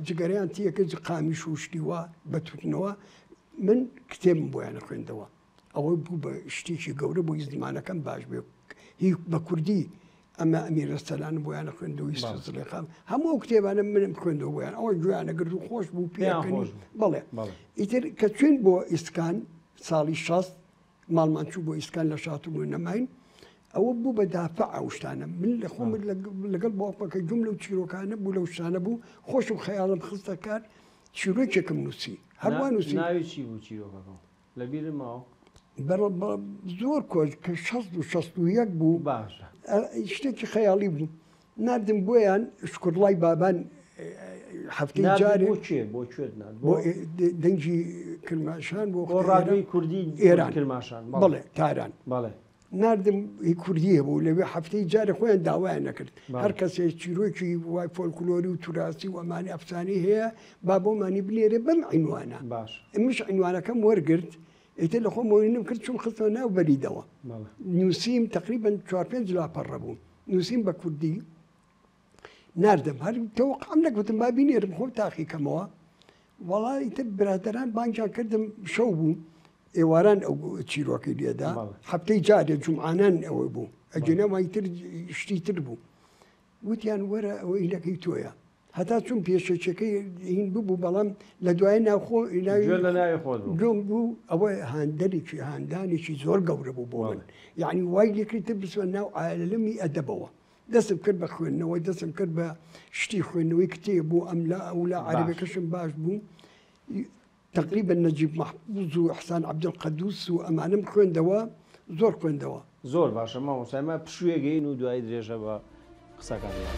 [SPEAKER 3] جگەرەیان تێکرد قامیش و شتی وا بە توتنەوە من کتێبم بۆیان خوێندەوە ئەوە بوو بە شتێکی گەورە بۆی زمانەکەم باش بێ هی بە کوردی ئەمە ئەمیرە سەلانم بۆیانە خوێندەوەی زڵێخان هەموو ئەو کتێبانە منم خوێندەوە بۆیان ئەوە گوێیانە گرت و خۆش بوو پێیان بەڵێ ئیتر کە چوین بۆ ئیسکان ساڵی 60 ماڵمان چوو بۆ ئیسکان لە شاتوو نەماین ئەوە بوو بە دافع ئەو شتانە من لە خۆم لەگەڵ باوکمەکە گوم لەو چیرۆکانە بوو لەو شتانە بوو خۆشم خەیاڵم خستە کار چیرۆکێکم نووسی هەروە نووسی
[SPEAKER 2] ناوی چی بوو چیرۆکەکە لە بیرت ماوە؟
[SPEAKER 3] زۆر کۆچ کە شەست و 61 بوو
[SPEAKER 2] باشە
[SPEAKER 3] شتێکی خەیاڵی بوو ناردم بۆیان شکرڵای بابان هەفتەی جارێ
[SPEAKER 2] بۆ کێ بۆ کوێت نارد
[SPEAKER 3] بۆ دەنگی کرماشان بۆ
[SPEAKER 2] بۆ ڕادیۆی کوردی
[SPEAKER 3] ئێران
[SPEAKER 2] کرماشان
[SPEAKER 3] بەڵێ تاران
[SPEAKER 2] بەڵێ
[SPEAKER 3] ناردم هی کوردی هەبوو لەوێ هەفتەی جارێ خۆیان داوایان نەکرد هەر کەسێ چیرۆکی وای فۆلکلۆری و توراسی و ئەمانی ئەفسانەی هەیە با بۆمانی بنێرێ بەم عینوانە
[SPEAKER 2] باش
[SPEAKER 3] منیش عینوانەکەم وەرگرت ئیتر لە خۆم مۆرینم کرد چوم خستمە ناو بەریدەوە نووسیم تقریبا چوار پێنج لاپەڕە بوو نووسیم بە کوردی ناردم هەر تەوەقعم نەگوتم با بینێرم خۆم تاقی کەمەوە وەڵا ئیتر برادەران بانگیان کردم شەو بوو ئێواران ئەو چیرۆکەی لێدا هەفتەی جارێ جومعانان ئەوە بوو ئەگەنە وای تر شتی تر بوو وتیان وەرە ئەوە هینەکەی تۆیە هەتا چون پێشەکیەکەی هین ببوو بەڵام لە دوای ناوخۆ
[SPEAKER 2] لە ناوی خۆت بوو
[SPEAKER 3] گوێم بوو ئەوە هاندەرێکی هاندانێکی زۆر گەورە بوو بۆ من یعنی وای لێکرد تر بچمە ناو عالەمی ئەدەبەوە دەستم کرد بە خوێندنەوە دەستم کرد بە شتی خوێندنەوەی کتێب بوو ئەم لا ئەو لا عەرەبەکەشم باش بوو تقریبا نەجیب مەحفوز و ئیحسان عەبدولقەدوس و ئەمانەم خوێندەوە زۆر خوێندەوە.
[SPEAKER 2] زۆر باشە مامۆستا ئێمە پشوویەک ئەین و دوایی درێژە بە قسەکان دەدەین.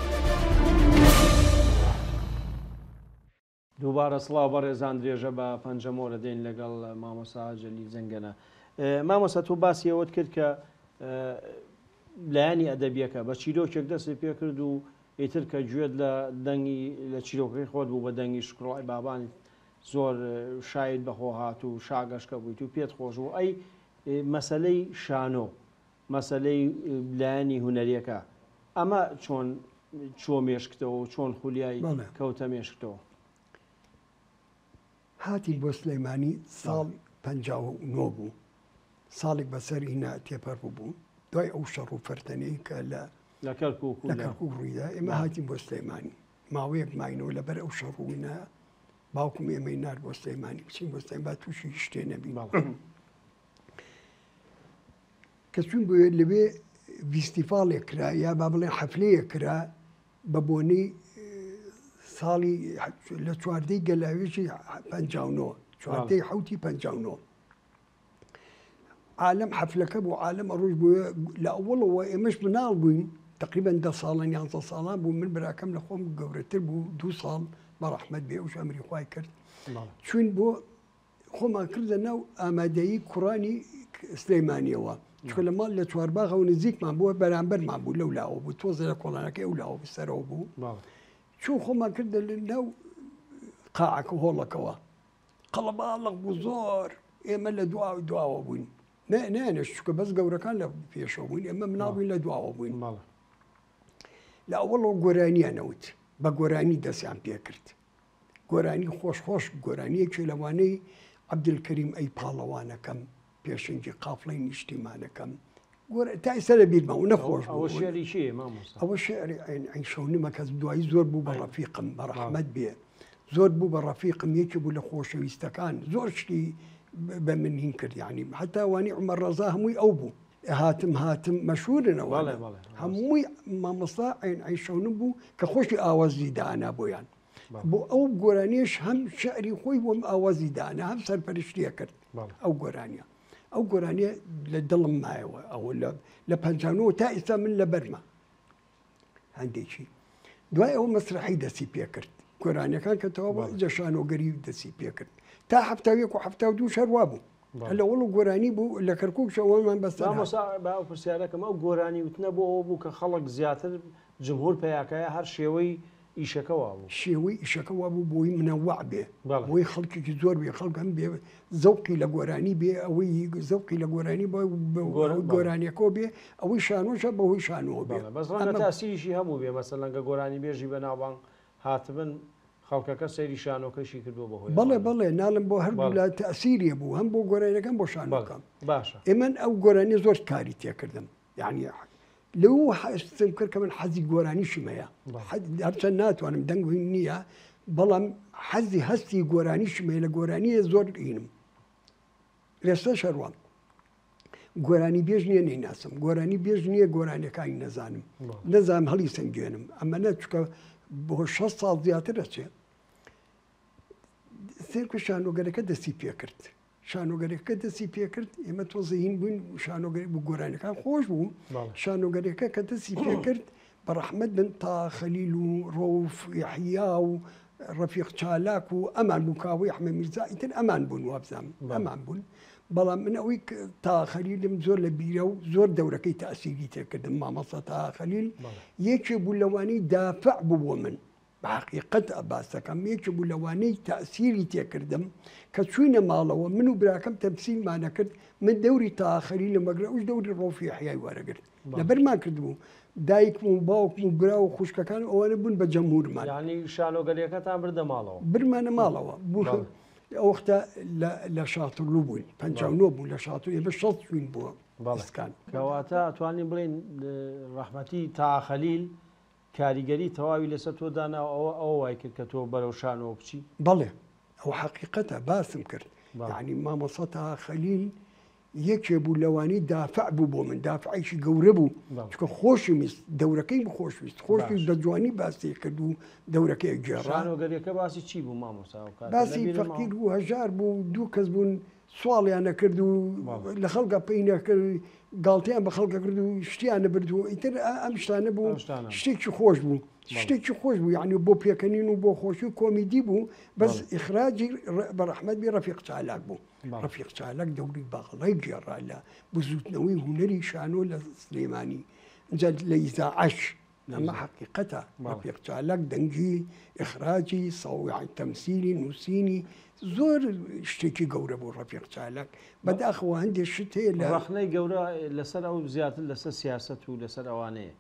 [SPEAKER 2] دووبارە سڵاو بەڕێزان درێژە بە پەنجەمۆر دەدەین لەگەڵ مامۆستا جەلیل زەنگەنە. مامۆستا تۆ باسی ئەوەت کرد کە لایەنی ئەدەبیەکە بە چیرۆکێک دەستی پێکرد و ئیتر کە گوێت لە دەنگی لە چیرۆکەکەی خۆت بوو بە دەنگی شکڕای بابان زۆر شایت بەخۆ هات و شاگەشکە بوویت و پێت خۆش بوو ئەی مەسەلەی شانۆ مەسەلەی لایەنی هونەریەکە ئەمە چۆن چووە مێشکتەوە و چۆن خولیای کەوتە مێشکتەوە؟
[SPEAKER 3] هاتین بۆ سلەیمانی ساڵ 59 بوو ساڵێک بەسەر هینا تێپەر بوو دوای ئەو شەڕ و فەرتەنەی کە لە
[SPEAKER 2] لە کەرکوک
[SPEAKER 3] لە کەرکوک ڕوویدا ئێمە هاتین بۆ سلەیمانی ماوەیەک ماینەوە لەبەر ئەو شەڕ و وینە باوکم ئێمەی نارد بۆ سلەیمانی بچین بۆ سلەیمانی با تووشی هیچ شتێ نەبین. کە چوین بۆ لەوێ ڤیستیڤاڵێک کرا یا با بڵێن حەفلەیەک کرا بە بۆنەی ساڵی لە چواردەی گەلاوێژی 59 چواردەی حوتی 59 عالم حەفلەکە بوو عالم ئەڕۆژ بۆ لە ئەوەڵەوە ئێمەش مناڵ بووین تقریبا دە ساڵان یانزە ساڵان بوو من براکەم لە خۆم گەورەتر بوو دوو ساڵ بە ڕەحمەت بێ ئەوش ئەمری خوای کرد چوین بۆ خۆمان کردە ناو ئامادەیی کوڕانی سلەیمانیەوە چکە لە ماڵ لە چوارباغەوە نزیکمان بووە بەرامبەرمان بوو لەو لاوە بوو تۆزە لە کۆڵانەکەی ئەو لاوە بوو سەرەوە بوو چوو خۆمان کردە لە ناو قاعەکە هۆڵەکەوە قەڵەباڵغ بوو زۆر ئێمە لە دوا دواوە بووین نانێش چکە بەس گەورەکان لە پێشەوە بووین ئێمە مناڵ بووین لە دواوە بووین لە ئەوەڵەوە گۆرانیان نەوت بە گۆرانی دەستیان پێکرد گۆرانی خۆش خۆش گۆرانیەکی لەوانەی عەبدولکەریم ئەی پاڵەوانەکەم پێشەنگی قافڵەی نیشتیمانەکەم تا ئێستا لە بیرمە و نەخۆش
[SPEAKER 2] ئەوە شعری کێیە مامۆستا؟
[SPEAKER 3] ئەوە شعری عین عین شەونمە کەس دوایی زۆر بوو بە ڕەفیقم بە ڕەحمەت بێ زۆر بوو بە ڕەفیقم یەکی بوو لە خۆشەویستەکان زۆر شتی بە من هین کرد یعنی حتا وانی عمر ڕەزا هەمووی ئەو بوو هاتم هاتم مەشهورن ئەوانە هەمووی مامۆستا عین عین شەونم بوو کە خۆشی ئاوازی دانا بۆیان بۆ ئەو گۆرانیش هەم شعری خۆی بۆم ئاوازی دانا هەم سەرپەرشتیە کرد ئەو گۆرانیە ئەو گۆرانیە لە دڵم مایەوە ئەوە لە پەنجانەوە تا ئێستا من لە بەرمە هەندێکی دوای ئەوە مەسرحی دەستی پێکرد گۆرانیەکان کە تەواو بوو ئینجا شانۆگەری دەستی پێکرد تا 71 و 72 هەر وا بوو هەر لە وەڵ و گۆرانی بوو لە کەرکوک شەوەمان بەسەر هات.
[SPEAKER 2] مامۆستا با ئەو پرسیارەکەم ئەو گۆرانی وتنە بۆ ئەوە بوو کە خەڵک زیاتر جمهور پەیاکایە هەر شێوەی ئیشەکە وابوو.
[SPEAKER 3] شێوەی ئیشەکە وابوو بۆی منەوەع بێ بۆی خەڵکێکی زۆر بێ خەڵک هەم بێ زەوقی لە گۆرانی بێ ئەوەی زەوقی لە گۆرانی بە گۆرانیەکەوە بێ ئەوەی شانۆشە بەهۆی شانۆوە بێ.
[SPEAKER 2] بەس ڕەنگە تاسیریشی هەبوو بێ مەسەلەن گە گۆرانی بێژی بەناوبانگ هاتبن خەڵکەکە سەیری شانۆکەشی کردووە بەهۆی
[SPEAKER 3] بەڵێ بەڵێ ناڵم بۆ هەردوو لا تەسیری بوو هەم بۆ گۆرانیەکەم بۆ شانۆکەم
[SPEAKER 2] باشە
[SPEAKER 3] ئێمن ئەو گۆرانی زۆر کاری تێکردم یعنی لەو حەزم کرد کە من حەزی گۆرانیشم هەیە هەرچەند ناتوانم دەنگ هین نییە بەڵام حەزی هەستی گۆرانیشم هەیە لە گۆرانیە زۆر هینم ئێستا شەروان گۆرانی بێژ نییە نەیناسم گۆرانی بێژ نییە گۆرانیەکانی نەزانم نەزانم هەڵی سەنگێنم ئەمە نە چکە بۆ 6 ساڵ زیاتر ئەچێ سێرکە شانۆگەرەکە دەستی پێکرد شانۆگەرەکە دەستی پێکرد ئێمە تۆزە هین بووین شانۆگەری بوو گۆرانەکان خۆش بوو شانۆگەرەکە کە دەستی پێکرد بە ڕەحمەت بن تا خەلیل و ڕەوف یەحیا و ڕەفیق چالاک و ئەمان بوو کاوەی ئەحمە میرزا ئیتر ئەمان بوون وابزانم ئەمان بوون بەڵام من ئەوەی تا خەلیلم زۆر لە بیرە و زۆر دەورەکەی تاسیری تێکردم مامەسا تا خەلیل یەکێ بوو لەوانی دافع بوو بۆ من بە حەقیقەت باسەکەم یەکێ بوو لەوانەی تەئسیری تێکردم کە چوینە ماڵەوە من و براکەم تەمسیلمان ئەکرد من دەوری تاها خەلیلم وەگرت ئەوش دەوری ڕەوف یەحیای وەرەگرت لەبەرمان کردبوو دایکم و باوکم و برا و خوشکەکان ئەوانە بوون بە جەمهورمان.
[SPEAKER 2] یانی شانۆگەریەکەتان بردە ماڵەوە؟
[SPEAKER 3] برمانە ماڵەوە بوو ئەو وەختە لە شاترلو بووین 59 بوو لە شاتر ئێمە 60 چوین بۆ ئیسکان.
[SPEAKER 2] کەواتە ئەتوانین بڵێین ڕەحمەتی تاها خەلیل کاریگەری تەواوی لەسەر تۆ دانا و ئەوە ئەوە وای کرد کە تۆ بەرەو شانۆ بچی؟
[SPEAKER 3] بەڵێ ئەوە حەقیقەتە باسم کرد یانی مامۆستا تەها خەلیل یەکێ بوو لەوانی دافع بوو بۆ من دافعێکی گەورە بوو چکە خۆشی ویست دەورەکەی خۆشویست خۆشی بە جوانی باسی کرد و دەورەکەی گێڕا.
[SPEAKER 2] شانۆگەریەکە باسی چی بوو مامۆستا؟
[SPEAKER 3] باسی فەقیر و هەژار بوو دوو کەس بوون سواڵیان ئەکرد و لە خەڵکە پێی نەکرد گاڵتەیان بە خەڵکە کرد و شتیان نەبرد و ئیتر ئەم شتانە بوو شتێکی خۆش بوو شتێکی خۆش بوو یعنی بۆ پێکەنین و بۆ خۆشی و کۆمیدی بوو بەس ئیخراجی بە ڕەحمەت بی ڕەفیق چالاک بوو ڕەفیق چالاک دەوری باڵای گێڕا لە بزوتنەوەی هونەری شانۆ لە سلێمانی ئینجا لە ئیزاعەش ئەمە حەقیقەتە ڕەفیق چالاک دەنگی ئیخراجی سەویعی تەمسیلی نووسینی زۆر شتێکی گەورە بوو ڕەفیق چالاک بەداخەوە هەندێک شت هەیە لە
[SPEAKER 2] ڕەخنەی گەورە لەسەر ئەو زیاتر لەسەر سیاسەت و لەسەر ئەوانەیە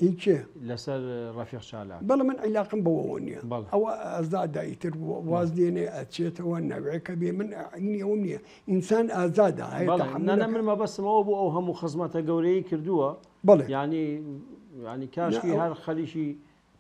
[SPEAKER 3] ئی کێ؟
[SPEAKER 2] لەسەر ڕەفیق چالاک.
[SPEAKER 3] بەڵێ من عیلاقم بەوەوە نییە ئەوە ئازادە ئیتر واز دێنێ ئەچێتەوە نەوێکە بێ من عینی ئەوم نییە ئینسان ئازادە هەیە
[SPEAKER 2] تەحەممول من مەبەستم ئەوە بوو ئەو هەموو خزمەتە گەورەی کردووە
[SPEAKER 3] بەڵێ
[SPEAKER 2] یانی یانی کاشکی هەر خەریکی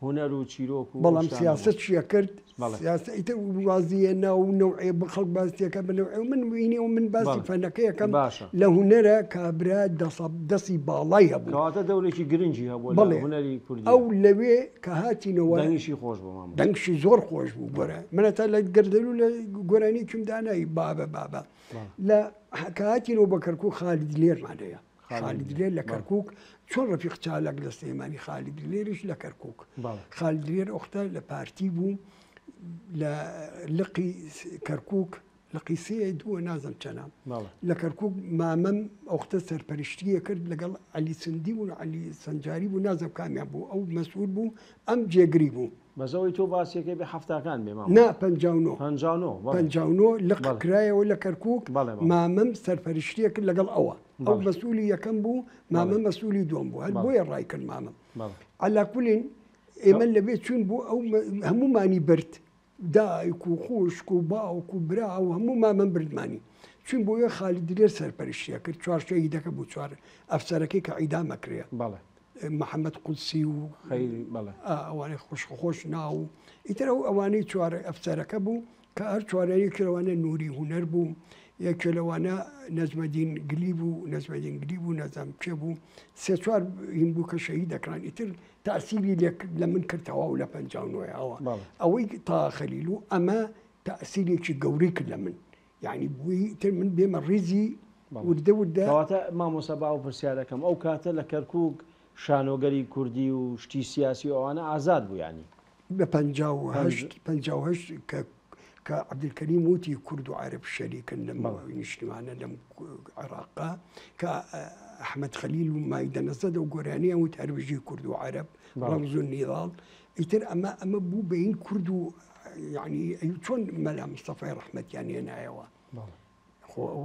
[SPEAKER 2] هونەر و چیرۆک و
[SPEAKER 3] بەڵام
[SPEAKER 2] شتانە بوو.
[SPEAKER 3] سیاسەت چیە کرد
[SPEAKER 2] بەڵێ.
[SPEAKER 3] سیاسە ئیتر وازی هێنا و نەوعێ بە خەڵک باس تێکە بە نەوعێ و من وینی و من باسی
[SPEAKER 2] بەڵێ.
[SPEAKER 3] فەنەکە یەکەم
[SPEAKER 2] باشە.
[SPEAKER 3] لە هونەرە کابرا دەسە دەسی باڵای هەبوو.
[SPEAKER 2] کەواتە دەورێکی گرنگی هەبووە لە
[SPEAKER 3] بەڵێ.
[SPEAKER 2] هونەری کوردییا.
[SPEAKER 3] ئەو لەوێ کە هاتینەوە
[SPEAKER 2] دەنگیشی خۆش بوو مامۆستا.
[SPEAKER 3] دەنگشی زۆر خۆش بوو گۆرە من هەتا لە گەردەلوول لە گۆرانییەکیم دانای بابە بابە لە کە هاتینەوە بە کەرکووک خالید لێرمان هەیە. خالید دلێر لە کەرکوک چۆن ڕەفیق چالاک لە سلێمانی خالید دلێریش لە کەرکوک خالید دلێر ئۆختە لە پارتی بوو لە لقی کەرکوک لقی سێ دووە نازم چەنە لە کەرکوک مامەم ئۆختە سەرپەرشتیە کرد لەگەڵ عەلی سندی بوون عەلی سنجاری بوو نازم کامیان بوو ئەو مەسئول بوو ئەم جێگری بوو.
[SPEAKER 2] بەس ئەوەی تۆ باسیەکەی بێ حەفتاکان بێ مامۆستا.
[SPEAKER 3] نا 59.
[SPEAKER 2] 59 بەڵێ.
[SPEAKER 3] 59 لق
[SPEAKER 2] بەڵێ.
[SPEAKER 3] کرایەوە لە کەرکوک
[SPEAKER 2] بەڵێ بەڵێ.
[SPEAKER 3] مامەم سەرپەرشتیە کرد لەگەڵ ئەوە ئەو
[SPEAKER 2] بەڵێ.
[SPEAKER 3] مەسئولی یەکەم بوو مامە
[SPEAKER 2] بەڵێ.
[SPEAKER 3] مەسئولی دووەم بوو هەر
[SPEAKER 2] بەڵێ.
[SPEAKER 3] بۆیە ڕای کرد مامەم.
[SPEAKER 2] بەڵێ.
[SPEAKER 3] عەلا کولین ئێمە لەوێ چوین بۆ ئەو هەموومانی برد دایک و خوشک و باوک و برا و هەموو مامەم بردمانی چوین بۆ وێ خالید دلێر سەرپەرشتیە کرد چوار شەهیدەکە بوو چوار ئەفسەرەکەی کە عیدام ئەکرێ.
[SPEAKER 2] بەڵێ.
[SPEAKER 3] محەمەد قودسی و
[SPEAKER 2] خەیری بەڵێ.
[SPEAKER 3] ئەوانەی خۆش خۆش ناو ئیتر ئەو ئەوانەی چوار ئەفسەرەکە بوو کە هەر چوارە یەکێ لەوانە نوری هونەر بوو یەکێ لەوانە نەجمەدین گلی بوو نەجمەدین گلی بوو نازانم کێ بوو سێ چوار هین بوو کە شەهید دەکران ئیتر تاسیری لێ لە من کرد تەواو لە 59 ئەوە ئەوەی تا خەلیل و ئەمە تاسیرێکی گەورەی کرد لە من یعنی بووی ئیتر من بێمە ڕیزی وردە وردە.
[SPEAKER 2] کەواتە مامۆستا با ئەو پرسیارەکەم ئەو کاتە لە کەرکووک شانۆگەری کوردی و شتی سیاسی و ئەوانە ئازاد بوو یانی؟
[SPEAKER 3] لە 58 58 کە کە عەبدولکەریم وتی کورد و عەرەب شەریکن لەم نیشتمانە لەم عێراقە کە ئەحمەد خەلیل و مایدە نەزەدە و گۆرانیان وت هەربژی کورد و عەرەب ڕەمز و نیضال ئیتر ئەمە ئەمە بوو بەین کورد و یعنی چۆن مەلا مستەفای ڕەحمەتیان هێنایەوە خۆ ئەو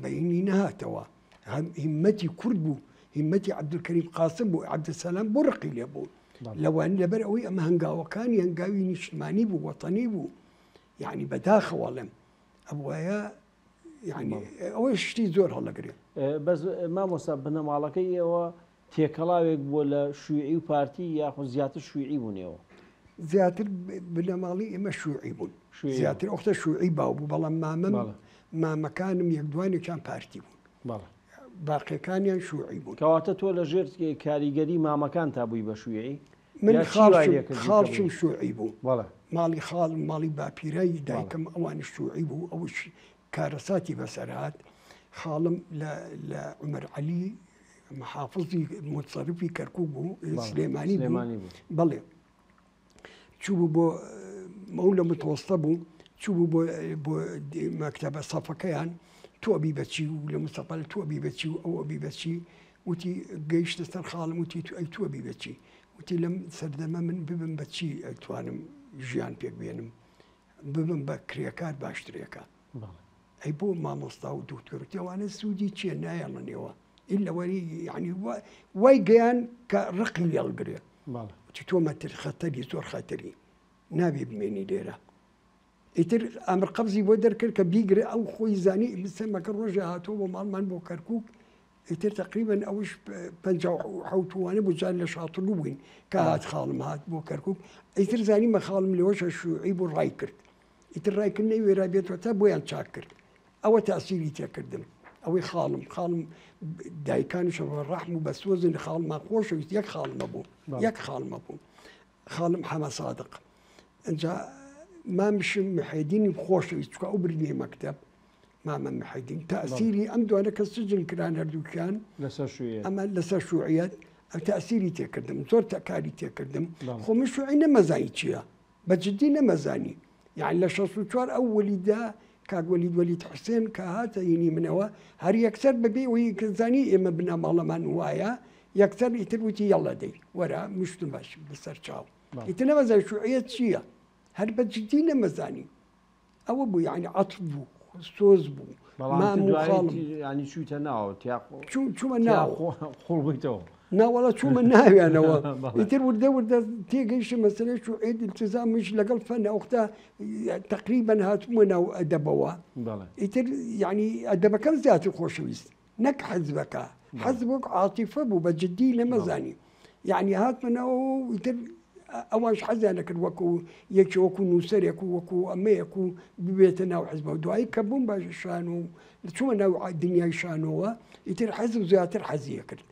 [SPEAKER 3] بەینی نەهاتەوە هیمەتی کورد بوو هیمەتی عەبدولکەریم قاسم بوو عەبدولسەلام بۆ ڕقی لێ بوو لەوان لەبەر ئەوەی ئەمە هەنگاوەکانی هەنگاوی نیشتمانی بوو وەتەنی بوو یعنی بەداخەوە ئەڵێم ئەبوایە یعنی ئەوە شتی زۆر هەڵەگرێ.
[SPEAKER 2] بەس مامۆستا بنەماڵەکەی ئێوە تێکەڵاوێک بووە لە شویعی و پارتی یاخود زیاتر شویعی بوون ئێوە؟
[SPEAKER 3] زیاتر بنەماڵی ئێمە شوعی بوون زیاتر ئۆختە شوعی باو بوو بەڵام مامەم مامەکانم یەک دوانێکیان پارتی بوون باقیەکانیان شوعی بوون.
[SPEAKER 2] کەواتە تۆ لە ژێر کاریگەری مامەکان تا بووی بە شویعی؟
[SPEAKER 3] من خاڵشم شوعی بوو ماڵی خاڵم ماڵی باپیرای دایکم ئەوانیش شوعی بوو ئەوش کارەساتی بەسەر هات خاڵم لە عومەر عەلی محافزی متصرفی کەرکوک بوو سلێمانی بوو بەڵێ چوو بۆ ئەو لە متوەستە بوو چوو بۆ بۆ مەکتەبە سەفەکەیان تۆ ئەبی بەچی و لە مستەقبل تۆ ئەبی بەچی و ئەو ئەبی بەچی وتی گەیشتە سەر خاڵم وتی تو ئەی تۆ ئەبی بەچی وتی لەم سەردەمە من ببم بەچی ئەتوانم ژیان پێک بێنم ببم بە کرێکار باشترێکە ئەی بۆ مامۆستا و دکتۆر وتی ئەوانە سوودی چییە نایەڵنەوە ئیلا وەری یعنی وای گەیان کە ڕقی لێڵگرێ وتی تۆ مەتر خەتەری زۆر خەتەری نابێ بمێنی لێرە ئیتر ئەمر قەبزی بۆ دەرکرد کە بیگرێ ئەو خۆی زانی سەمەکە ڕۆژێ هاتووە بۆ ماڵمان بۆ کەرکک ئیتر تقریبا ئەوش 57 وانە بوو جار لە شاتڵو بووین کە هات خاڵم هات بۆ کەرکک ئیتر زانی مە خاڵم لەوەشە شوعی بوو ڕای کرد ئیتر ڕای کرد نەیوێرا بێتەوە تا بۆیان چاک کرد ئەوە تاسیری تێکردم ئەوەی خاڵم خاڵم دایکانیشم ڕەحم و بەسۆزن خاڵمان خۆشەویست یەک خاڵمە بوو یەک خاڵمە بوو خاڵم حەمە سادق ئەجا مامشم محێدینی خۆشەویست چکە ئەو بردنیە مەکتەب مامە محێدین تاسیری ئەم دوانە کە سجن کران هەردووکیان ئەمە لەسەر شوعیەت ئەو تاسیری تێکردم زۆر تەکاری تێکردم خۆ من شوعی نەمەزانی چییە بە جدی نەمەزانی یعنی لە 64 ئەو وەلیدا کاک وەلید وەلید حوسێن کە هاتە هینی منەوە هەر یەکسەر بەبێ ئەوەی کە زانی ئێمە بنەماڵەمان وایە یەکسەر ئیتر وتی یەڵە دەی وەرە مشتم باش بەسەر چاو ئیتر نەمەزانی شوعیەت چییە هەر بە جدی نەمەزانی ئەوە بوو یعنی عەتف بوو سۆز بوو مام و خاڵم
[SPEAKER 2] ینی چوویتە ناوە تیا
[SPEAKER 3] چوومە ناو
[SPEAKER 2] قوڵ بوویتەوە
[SPEAKER 3] ناوەڵا چوومە ناویانەوە ئیتر وردە وردە تێگەیشتم مەسەلەی شوعیەت التزامیش لەگەڵ فەن ئەوختە تقریبا هاتبوومە ناو ئەدەبەوە ئیتر یعنی ئەدەبەکەم زیاتر خۆشەویست نەک حەزبەکە حەزب وەک عاتیفە بوو بە جدی نەمەزانی یعنی هاتمە ناوەوە و ئیتر ئەوانش حەزیان دەکرد وەکو یەکی وەکو نووسەرێک و وەکو ئەمەیەک و ببێتە ناو حزبەوە. دوایی کە بووم بە شانۆ و چوومە ناو دنیای شانۆوە، ئیتر حەز و زیاتر حەزی کرد.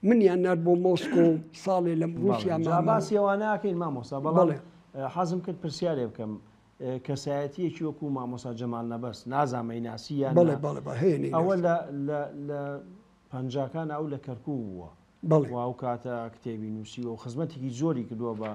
[SPEAKER 3] منیان نارد بۆ مۆسکۆ ساڵێ لەم ڕووسیا
[SPEAKER 2] جا
[SPEAKER 3] مامەوە.
[SPEAKER 2] باسی ئەوە ناکەین مامۆستا، بەڵام
[SPEAKER 3] بەڵێ.
[SPEAKER 2] حەزم کرد پرسیارێ بکەم. کەسایەتیەکی وەکو مامۆستا جەمال نەبەز، نازانم ئەیناسی یان
[SPEAKER 3] بەڵێ،
[SPEAKER 2] نا.
[SPEAKER 3] بەڵێ، بەڵێ، هەیە نەیناسی.
[SPEAKER 2] ئەوە لە پەنجاکان ئەو لە کەرکووک بووە.
[SPEAKER 3] بەڵێ.
[SPEAKER 2] و ئەو کاتە کتێبی نووسیوە و خزمەتێکی زۆری کردووە بە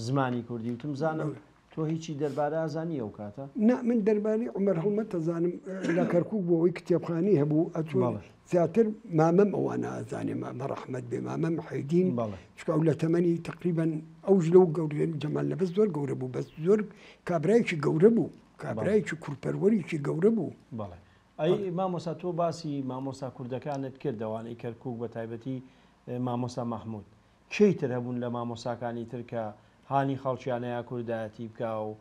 [SPEAKER 2] زمانی کوردی. وتم زانم
[SPEAKER 3] بەڵێ.
[SPEAKER 2] تۆ هیچی دەربارە ئازانی ئەو کاتە؟
[SPEAKER 3] نا، من دەربارەی عومەر هەڵمەت ئەزانم لە کەرکووک بوو، ئەوەی کتێبخانەی هەبوو، ئەچوون
[SPEAKER 2] بەڵێ.
[SPEAKER 3] زیاتر مامەم ئەوانە ئەزانێ، مامە ڕەحمەت بێ، مامە محێدین،
[SPEAKER 2] بەڵێ.
[SPEAKER 3] چونکە ئەو لە تەمەنی تقریباً ئەوش لەو گەورە، جەمال نەبەز زۆر گەورە بوو، بەس زۆر کابرایەکی گەورە بوو، کابرایەکی کوردپەروەرێکی گەورە بوو.
[SPEAKER 2] بەڵێ. ئەی مامۆستا تۆ باسی مامۆستا کوردەکانت کرد، ئەوانەی کەرکووک بە تایبەتی مامۆستا مەحموود، کێی تر هەبوون لە مامۆساکانی تر کە هانی خەڵکیانەیە کوردایەتی بکا و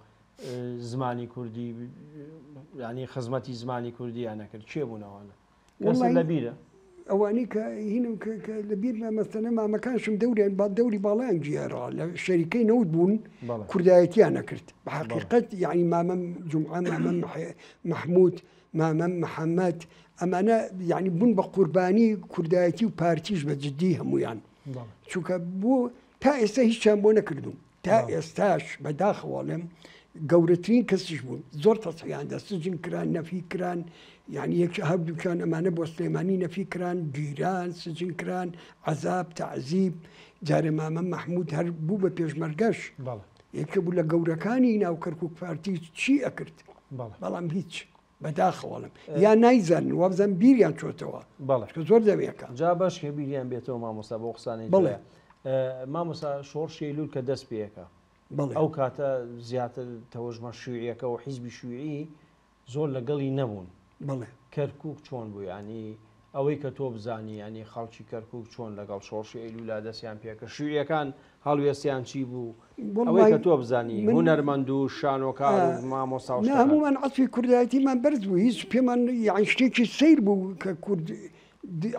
[SPEAKER 2] زمانی کوردی، ینی خزمەتی زمانی کوردیان نەکرد؟ کێ بوون ئەوانە؟ کەس
[SPEAKER 3] وەڵڵاهی
[SPEAKER 2] لەبیرە؟
[SPEAKER 3] ئەوانەی کە هینم کە لەبیرمە، مەسەلەن مامەکانشم دەوریان دەوری باڵیان گێڕا، لە شەریکەی نەوت بوون،
[SPEAKER 2] بەڵێ.
[SPEAKER 3] کوردایەتیان نەکرد. بە
[SPEAKER 2] بەڵێ.
[SPEAKER 3] حەقیقەت یعنی مامەم جومعە، مامەم مەحموود، مامەم محەممەد، ئەمانە یعنی بوون بە قوربانی کوردایەتی و پارتیش بە جدی هەمویان.
[SPEAKER 2] بەڵێ.
[SPEAKER 3] چونکە بۆ تا ئێستا هیچیان بۆ نەکردوون، تا
[SPEAKER 2] بەڵێ.
[SPEAKER 3] ئێستاش بەداخەوەڵێم گەورەترین کەسیش بوون، زۆر تەسحیان دا، سجن کران، نەفی کران، یعنی یەکی هەردووکیان ئەمانە بۆ سلێمانی نەفی کران، گیران، سجن کران، عەزاب، تەعزیب. جارێ مامە مەحموود هەر بوو بە پێشمەرگەش.
[SPEAKER 2] بەڵێ.
[SPEAKER 3] یەکێ بوو لە گەورەکانی ناو کەرکووک پارتی چی ئەکرد؟
[SPEAKER 2] بەڵێ.
[SPEAKER 3] بەڵام هیچ، بەداخەوەڵم یا نایزانن، وابزانم بیریان چۆتەوە.
[SPEAKER 2] بەڵێ.
[SPEAKER 3] چونکە زۆر دەمێکە.
[SPEAKER 2] جا باش کە بیریان بێتەوە مامۆستا بۆ قسانەی
[SPEAKER 3] بەڵێ.
[SPEAKER 2] تۆیە. مامۆستا شۆڕشی ئەیلوول کە دەست پێیەکە،
[SPEAKER 3] بەڵێ.
[SPEAKER 2] ئەو کاتە زیاتر تەوەژمە شیوعیەکە و حیزبی شیوعی زۆر لەگەڵی نەبوون.
[SPEAKER 3] بەڵێ.
[SPEAKER 2] کەرکووک چۆن بوو؟ ینی ئەوەی کە تۆ بزانی، ینی خەڵکی کەرکووک چۆن لەگەڵ شۆڕشی ئەیلوولا دەستیان پێکرد؟ شیوعیەکان هەڵوێستیان چی بوو؟
[SPEAKER 3] وەڵڵای
[SPEAKER 2] ئەوەی کە تۆ بزانی،
[SPEAKER 3] من
[SPEAKER 2] هونەرمەند و شانۆکار و مامۆستا و
[SPEAKER 3] نا،
[SPEAKER 2] شتەکان.
[SPEAKER 3] هەمومان عەتفی کوردایەتیمان بەرز بوو، هیچ پێمان یعنی شتێکی سەیر بوو کە کورد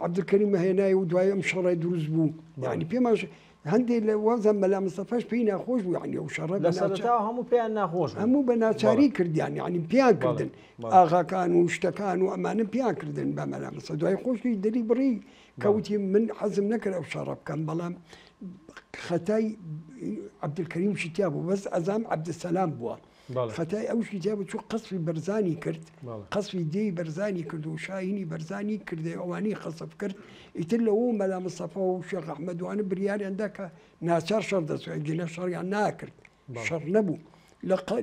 [SPEAKER 3] عەبدولکەریم هێنای و دوای ئەم شەڕای دروست بوو.
[SPEAKER 2] بەڵێ.
[SPEAKER 3] یعنی پێمان هەندێک لە وازم مەلا مستەفاش پێی ناخۆش بوو، یعنی ئەو شەڕە
[SPEAKER 2] لە
[SPEAKER 3] بە ناچار-
[SPEAKER 2] سەرەتاوە هەموو پێیان ناخۆش بوو.
[SPEAKER 3] هەموو بە ناچاری
[SPEAKER 2] بەڵێ.
[SPEAKER 3] کردیان، یعنی پێیان
[SPEAKER 2] بەڵێ.
[SPEAKER 3] کردن.
[SPEAKER 2] بەڵێ.
[SPEAKER 3] ئاغاکان و شتەکان و ئەمانە پێیان کردن بە مەلا مستەفا. دوای خۆشی دەری بڕی کە
[SPEAKER 2] بەڵێ.
[SPEAKER 3] وتی من حەزم نەکرد ئەو شەڕە بکەم، بەڵام خەتای عەبدولکەریم شتیا بوو، بەس ئەزام عەبدولسەلام بووە.
[SPEAKER 2] بەڵێ.
[SPEAKER 3] خەتای ئەو شتیا بوو چوو قەسفی بەرزانی کرد،
[SPEAKER 2] بەڵێ.
[SPEAKER 3] قەسفی دێی بەرزانی کرد و شاهینی بەرزانی کردێ، ئەوانەی قەسف کرد. ئیتر لەوە مەلا مستەفا و شێخ ئەحمەدوانە بریاریان دا کە ناچار شەڕ دەچوو، ئەگەینە شەڕیان ناکرد،
[SPEAKER 2] بەڵێ.
[SPEAKER 3] شەڕ نەبوو.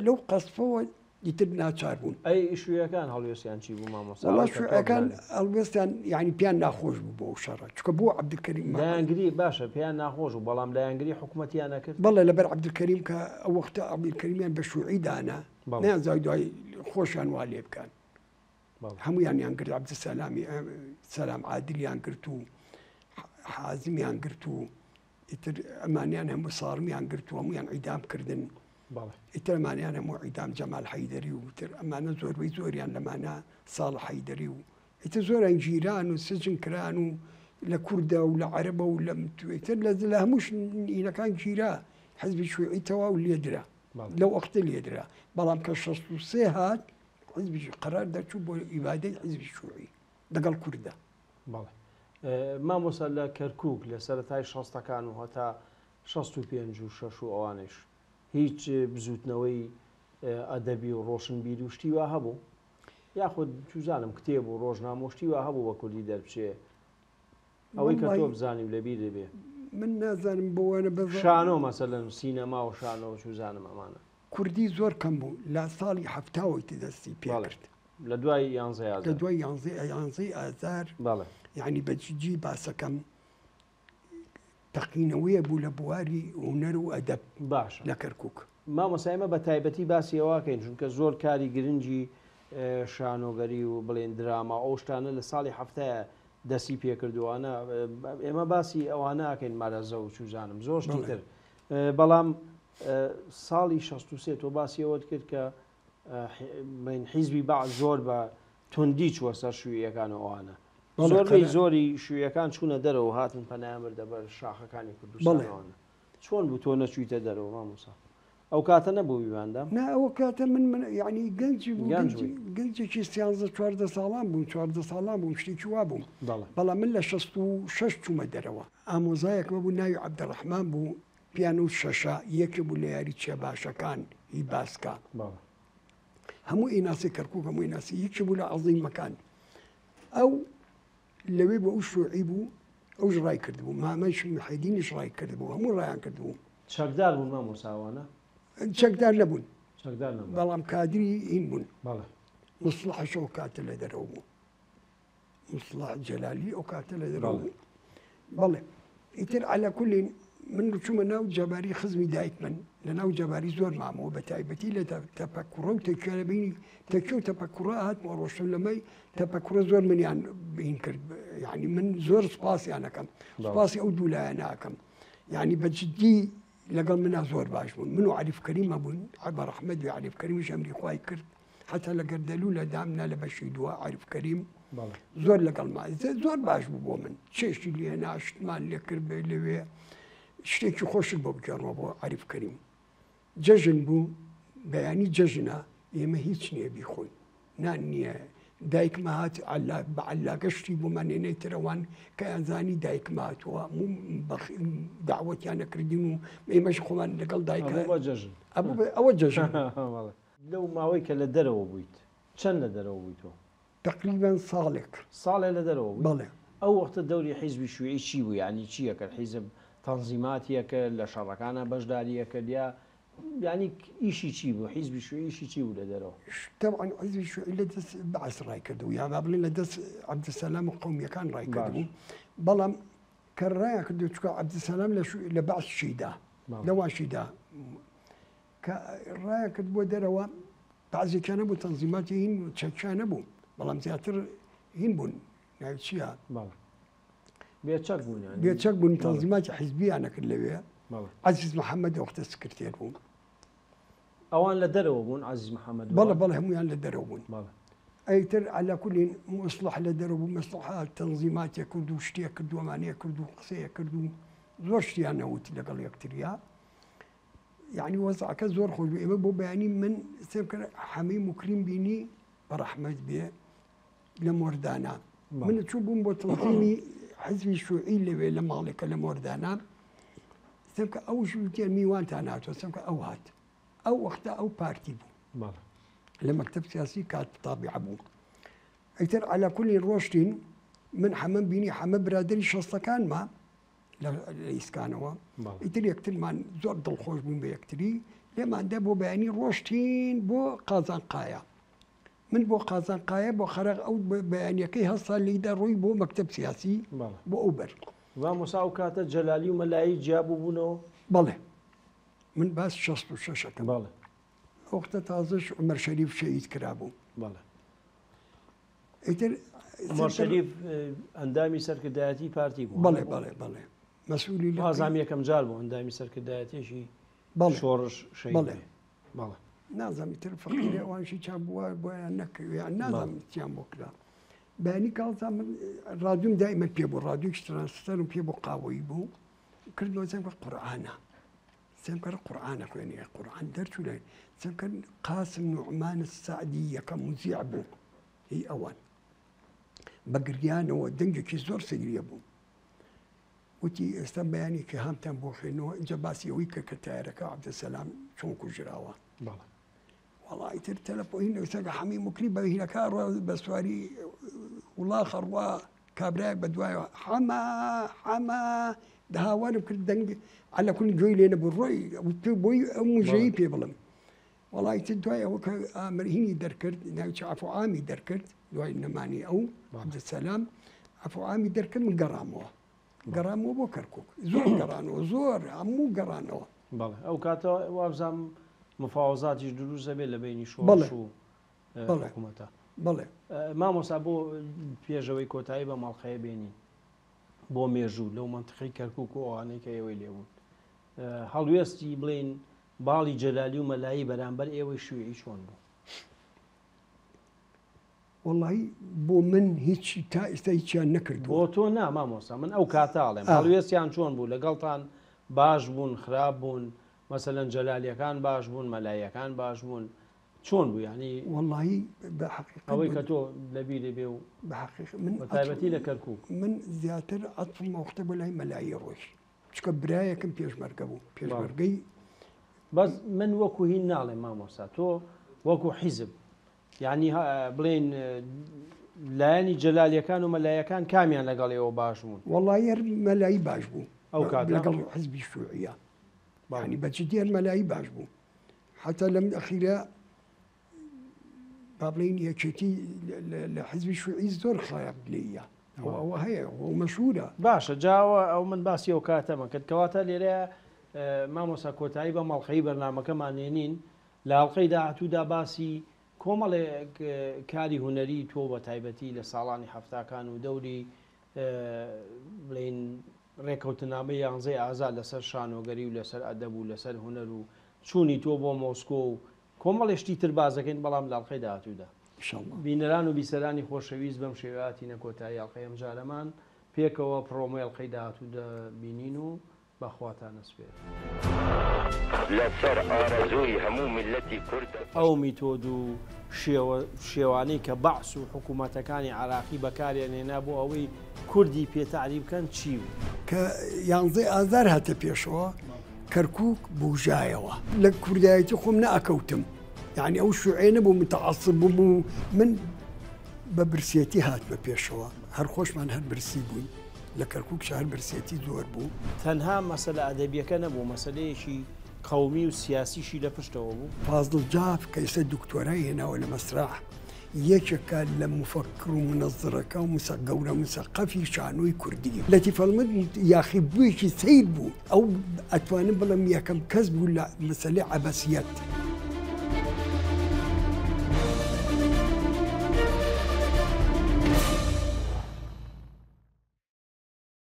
[SPEAKER 3] لەو قەسفەوە ئیتر ناچار بوون.
[SPEAKER 2] ئەی شوێیەکان هەڵوێستیان چی بوو مامۆستا؟
[SPEAKER 3] وەڵا
[SPEAKER 2] ئەوەی کە تۆ
[SPEAKER 3] شوێیەکان
[SPEAKER 2] بزانی.
[SPEAKER 3] هەڵوێستیان یعنی پێیان ناخۆش بوو بۆ ئەو شەڕە، چونکە بۆ عەبدولکەریم مامۆستا.
[SPEAKER 2] لایەنگری باشە، پێیان ناخۆش بوو، بەڵام لایەنگری حکوومەتیان نەکرد؟
[SPEAKER 3] بەڵێ، لەبەر عەبدولکەریم کە ئەو وەختە عەبدولکەریمیان بە شوعی دانا،
[SPEAKER 2] بەڵێ.
[SPEAKER 3] نەیانزای دوای خۆشیان وا لێ بکەن.
[SPEAKER 2] بەڵێ.
[SPEAKER 3] هەمویانیان گرت، عەبدولسەلامی، سەلام عادلیان گرت و حازمیان گرت و ئیتر ئەمانیان هەموو سارمیان گرت و هەمویان عیدام کردن.
[SPEAKER 2] بەڵێ.
[SPEAKER 3] ئیتر ئەمانیان هەموو عیدام جەمال حەیدەری و ئیتر ئەمانە زۆربەی زۆریان لەمانە ساڵح حەیدەری و ئیتر زۆریان گیران و سجن کران و لە کوردە و لە عەرەبە و لە ئیتر لە هەموو ئینەکان گیرا، حزبی شیوعی تەواو لێدرا.
[SPEAKER 2] بەڵێ.
[SPEAKER 3] لەو وەختە لێدرا. بەڵام کە 63 هات حزبی قەرار دەرچوو بۆ ئیبادەی حزبی شیوعی لەگەڵ کوردە.
[SPEAKER 2] بەڵێ. مامۆستا لە کەرکووک لە سەرەتای شەستەکان و هەتا شەست و پێنج و شەش و ئەوانەش هیچ بزوتنەوەی ئەدەبی و ڕۆشنبیری و شتی وا هەبوو؟ یاخود چوزانم کتێب و ڕۆژنامە و شتی وا هەبوو بە کوردی دەربچێ؟ ئەوەی کە
[SPEAKER 3] وەڵڵای
[SPEAKER 2] تۆ بزانی و لەبیر بێ.
[SPEAKER 3] من نازانم بۆ وانە بەز-
[SPEAKER 2] شانۆ مەسەلەن سینەما و شانۆ و چوزانم ئەمانە.
[SPEAKER 3] کوردی زۆر کەم بوو، لە ساڵی هەفتاوەی دەستی پێ
[SPEAKER 2] بەڵێ.
[SPEAKER 3] کرد.
[SPEAKER 2] لە دوای یانزەی ئازار.
[SPEAKER 3] لە دوای یانزەی ئازار.
[SPEAKER 2] بەڵێ.
[SPEAKER 3] یعنی بە جدی باسەکەم تەقینەوەیە بوو لە بواری هونەر و ئەدەب
[SPEAKER 2] باشە.
[SPEAKER 3] لە کەرکووک.
[SPEAKER 2] مامۆستا ئێمە بە تایبەتی باسی ئەوەکەین چونکە زۆر کاری گرنگی، شانۆگەری و بڵێن دراما ئەو شتانە لە ساڵی هەفتایە دەستی پێکردووانە. ئێمە باسی ئەوانە ئەکەین مارەزە و چوزانم زۆر شتی
[SPEAKER 3] بەڵێ.
[SPEAKER 2] تر. بەڵام، ساڵی 63 تۆ باسی ئەوەت کرد کە، بڵێن حیزبی بەعس زۆر بە توندی چووە سەر شوێیەکان و ئەوانە.
[SPEAKER 3] بەڵێ،
[SPEAKER 2] زۆربەی
[SPEAKER 3] قەرە-
[SPEAKER 2] زۆری شوێیەکان چوونە دەرەوە و هاتن پەنایان بردە بەر شاخەکانی
[SPEAKER 3] بەڵێ.
[SPEAKER 2] کوردستانەوە. چۆن بوو تۆ نەچوویتە دەرەوە مامۆستا؟ ئەو کاتە نەبوو میواندام؟
[SPEAKER 3] نا ئەوە کاتە من من یعنی گەنجی بوو گەنجێکی سیانزە چواردە ساڵان بووم چواردە ساڵان بووم شتێکی وا بووم بەڵام من لە 66 چوومە دەرەوە. ئامۆزایەکم هەبوو ناوی عەبدەڕەحمان بوو پیان و شەشە یەکێ بوو لە یاری چیا باشەکان هی باسکە هەموو ئیناسی کەرکوک هەموو ئیناسی یەکێ بوو لە عەزیمەکان ئەو لەوێ بۆ ئەو شوعی بوو ئەوش ڕای کردبوو مامەش محێدینیش ڕای کردبوو هەموو ڕایان کردبوو.
[SPEAKER 2] چەکدار بوون مامۆستا ئەوانە؟
[SPEAKER 3] چەکدار نەبوون
[SPEAKER 2] چەکدار نەبوون
[SPEAKER 3] بەڵام کادری هین بوون. بەڵێ. مصلحش ئەو کاتە لە دەرەوە بوو. مصلح جەلالی ئەو کاتە لە دەرەوە بوو. بەڵێ. ئیتر عەلا کولین من چوومە ناو جەباری خزمی دایک من لە ناو جەباری زۆر مامەوە بە تایبەتی لە تەپەکوڕە و تەکیە لە بینی تەکیە و تەپەکوڕە هاتمەوە ڕۆشتم لەمەی تەپەکوڕە زۆر منیان بین کرد یعنی من زۆر سوپاسیان ئەکەم سوپاسی ئەو دوو لایەنە ئەکەم یعنی بە جدی لەگەڵ منا زۆر باش بوون من و عریف کەریم هەبوون بە ڕەحمەت بێ عریف کەریمیش ئەمری خوای کرد حتا لە گەردەلوو لە دامنا لە بەشی دووە عریف کەریم زۆر لەگەڵما زۆر باش بوو بۆ من چێشتی لێ ناشتمان لێ کرد بێ لەوێ شتێکی خۆشت بۆ بگێڕمەوە بۆ عریف کەریم جەژن بوو بەیانی جەژنە ئێمە هیچ نییە بیخۆین نان نییە دایکمە هات بە عەلاگە شتی بۆمان هێنای ترەوان کەیان زانی دایکمە هاتووە داوەتیان نەکردین و ئێمەش خۆمان لەگەڵ دایک ئەوە جەژن
[SPEAKER 2] لەو ماوەی کە لە دەرەوە بوویت چەند لە دەرەوە بووی تۆ؟
[SPEAKER 3] تەقریبەن ساڵێک.
[SPEAKER 2] ساڵێ لە دەرەوە بووی؟
[SPEAKER 3] بەڵێ.
[SPEAKER 2] ئەو وەختە دەوری حیزبی شیوعی چی بوو؟ یانی چی ئەکرد حیزب؟ تەنزیماتی ئەکرد، لە شەڕەکانا بەشداری ئەکرد یا یانی ئیشی چی بوو؟ حیزبی شیوعی ئیشی چی بوو لە دەرەوە؟
[SPEAKER 3] تەبعەن حیزبی شیوعی لە دەست بەعس ڕای کردبوو یا با بڵێین لە دەست عەبدولسەلام و قەومییەکان ڕای کردبوو بەڵام کە ڕایان کردو چونکە عەبدولسەلام لە بەعس شیدا لەوانشی دا کە ڕایان کرد بۆ دەرەوە بەعزێکیان نەبوو تەنزیماتی هین چەکیان نەبوو بەڵام زیاتر هین بوون ناوی چییە؟
[SPEAKER 2] بێچەک بوون
[SPEAKER 3] بێچەک بوون تەنزیماتی حیزبیان نەکرد لەوێ عەزیز محەممەد وەختە سکرتێر بوو
[SPEAKER 2] ئەوان لە دەرەوە بوون عەزیز محەممەد
[SPEAKER 3] بەڵێ بەڵێ هەمویان لە دەرەوە بوون ئەیتر علا کولین مصلح لە دەرەوە بوو مصلح تەنزیماتێک کرد و شتێک کرد و ئەمانەیە کرد و قسەیە کرد و زۆر شتیان نەوت لەگەڵ یەکتریا یعنی وەزعەکە زۆر خۆش بوو ئێمە بۆ بەیانی من سێم کرد حەمەی موکریم بینی بە ڕەحمەت بێ لە مۆردانا من چوو بووم بۆ تەنزیمی حزبی شوعی لەوێ لە ماڵێکە لە مۆردانا سێم کە ئەو ژووتیان میوانتان هاتووە سێم کە ئەو هات ئەو وەختە ئەو پارتی بوو لە مەکتب سیاسی کات تابعە بوو ئیتر علا کولی ڕۆشتین من حەمەم بینی حەمە برادری شەستەکانما لە ئیسکانەوە ئیتر یەکترمان زۆر دڵخۆش بووین بە یەکتری لێماندا بۆ بەیانی ڕۆشتین بۆ قازان قایە من بۆ قازان قایە بۆ خەرەق ئەو بەیانیەکەی هەستا لیدا ڕۆی بۆ مەکتب سیاسی بۆ ئەو بەر
[SPEAKER 2] مامۆستا ئەو کاتە جەلالی و مەلایی جیا بووبوونەوە؟
[SPEAKER 3] بەڵێ من باس 66 ئەکەم.
[SPEAKER 2] بەڵێ.
[SPEAKER 3] ئەو وەختە تازەش عومەر شەریف شەهید کرابوو.
[SPEAKER 2] بەڵێ.
[SPEAKER 3] ئیتر
[SPEAKER 2] عومەر شەریف ئەندامی سەرکردایەتی پارتی بوو.
[SPEAKER 3] بەڵێ بەڵێ بەڵێ مەسئولی لە
[SPEAKER 2] وازام یەکەم جار بوو ئەندامی سەرکردایەتیی شۆڕش شەهید
[SPEAKER 3] بەڵێ بەڵێ نازانم ئیتر فەقیرێ ئەوانشی چا بووە بۆیان نەکرد یان نازانم چیان بۆ کرا بەیانی کاڵتا من ڕادیوم دایمە پێ بوو ڕادیوێکی ترانسستەرم پێ بوو قاوەیی بوو کردمەوە سێم کرد قورئانە سێم کرد قورئانە خوێنێ قورئان دەرچوو لای سێم کرد قاسم نوعمان سەعدی یەکەم موزیع بوو هی ئەوان بە گریانەوە دەنگێکی زۆر سەیریە بوو وتی ئێستا بەیانێکی هامتان بۆ خوێنەوە ئینجا باسی ئەوەی کرد کە تایەرەکە عەبدولسەلام چۆن کوژراوە
[SPEAKER 2] بەڵێ
[SPEAKER 3] وەڵا ئیتر تەلەفۆنی نووسەکە حەمی موکری بە هینەکە ڕوا بە سواری وڵاخە ڕوا کابرایەک بە دوایەوە حەمە حەمە دەهاوارم کرد دەنگ عەلە کول گوێی لێ نەبوو ڕۆی بۆی ئەو موژەی پێ بڵم وەڵا ئیتر دوای ئەوە کە ئامر هینی دەرکرد ناوی چ عەفو عامی دەرکرد دوای نەمانی ئەو عەبدولسەلام عەفو عامی دەرکرد من گەڕامەوە گەڕامەوە بۆ کەرکک زۆر گەڕانەوە زۆر هەموو گەڕانەوە.
[SPEAKER 2] بەڵێ ئەو کاتە وابزانم مفاوەزاتیش دروست دەبێت لە بەینی شۆڕش و حکوومەتە.
[SPEAKER 3] بەڵێ.
[SPEAKER 2] مامۆستا بۆ پێشەوەی کۆتایی بە ماڵقەیە بێنین بۆ مێژوو لەو مەنتقەی کەرکک و ئەوانەی کە ئێوەی لێبوون هەڵوێستی بڵێین باڵی جەلالی و مەلایی بەرامبەر ئێوەی شیوعی چۆن بوو؟
[SPEAKER 3] وەڵی بۆ من هیچی تا ئێستا هیچیان نەکردووە.
[SPEAKER 2] بۆ تۆ نا مامۆستا من ئەو کاتە ئەڵێم هەڵوێستیان چۆن بوو لەگەڵتان باش بوون خراپ بوون مەسەلەن جەلالیەکان باش بوون مەلاییەکان باش بوون چۆن بوو یانی
[SPEAKER 3] وەڵاهی بە حەقیقەت
[SPEAKER 2] ئەوەی کە تۆ لە بیرت بێ و
[SPEAKER 3] بە حەقیقەت من
[SPEAKER 2] بە تایبەتی لە کەرکووک.
[SPEAKER 3] من زیاتر عەتفم ئەوەختە بۆ لای مەلایی ڕۆیشت چونکە برایەکم پێشمەرگە بوو پێشمەرگەی
[SPEAKER 2] بەس من وەکو هین ناڵێم مامۆستا تۆ وەکو حیزب یعنی بڵێن لایەنی جەلالیەکان و مەلایەکان کامیان لەگەڵ ئێوە باش بوون؟
[SPEAKER 3] وەڵی هەر مەلایی باش بوو
[SPEAKER 2] ئەو کاتە
[SPEAKER 3] لەگەڵ حزبی شوعیە یعنی بە جدی هەر مەلایی باش بوو حتا لەم ئەخیرە با بڵێین یەکێتی لە حزبی شوعی زۆر خراپ لێیە ئەوە ئەوە هەیە ئەو مەشهورە.
[SPEAKER 2] باشە جاوە ئەو من باسی ئەو کاتەمە کرد کەواتە لێرە مامۆسا کۆتایی بە مەڵقەی بەرنمەکەمان نێنین لە ئەڵقەی داهاتوودا باسی کۆمەڵێک کاری هونەری تۆ بە تایبەتی لە ساڵانی حەفتاکان و دەوری بڵێین ڕێکەوتنامەی یانزەی ئازار لەسەر شانۆگەری و لەسەر ئەدەب و لەسەر هونەر و چوونی تۆ بۆ مۆسکۆ و کۆمەڵێ شتی تر باس دەکەین بەڵام لە ئەڵقەی داهاتوودا.
[SPEAKER 3] ئیشەڵڵا.
[SPEAKER 2] بینەران و بیسەرانی خۆشەویست بەم شێوەیە هاتینە کۆتایی ئەڵقەی ئەمجارەمان، پێکەوە پڕۆمۆی ئەڵقەی داهاتوو دەبینین و بە خواتان ئەسپێرم.
[SPEAKER 4] لەسەر ئارەزووی هەموو میللەتی کوردە.
[SPEAKER 2] ئەو میتۆد و شێوە شێوانەی کە بەعس و حکوومەتەکانی عێراقی بەکاریان هێنا بۆ ئەوەی کوردی پێ تەعریب بکەن چی بوو؟
[SPEAKER 3] کە یانزەی ئازار هاتە پێشەوە کەرکووک بووژایەوە. لە کوردایەتی خۆم نەئەکەوتم یانی ئەو شوعێ نەبوو متعصب بووم و من بە برسێتی هاتمە پێشەوە هەر خۆشمان هەر برسی بووین لە کەرکووک شار برسێتی زۆر بوو.
[SPEAKER 2] تەنها مەسەلە ئەدەبیەکە نەبوو، مەسەلەیەکی قەومی و سیاسیشی لە پشتەوە بوو.
[SPEAKER 3] فازڵ جاف کە ئێستا دکتۆرای هێناوە لە مەسرەح، یەکێکە لە موفەکر و مونەزڕەکە و گەورە موسەقەفی شانۆی کوردی. لەتیف هەڵمەت یاخیبوویەکی سەیر بوو، ئەو ئەتوانم بڵێم یەکەم کەس بوو لە مەسەلەی عەبەسیەت.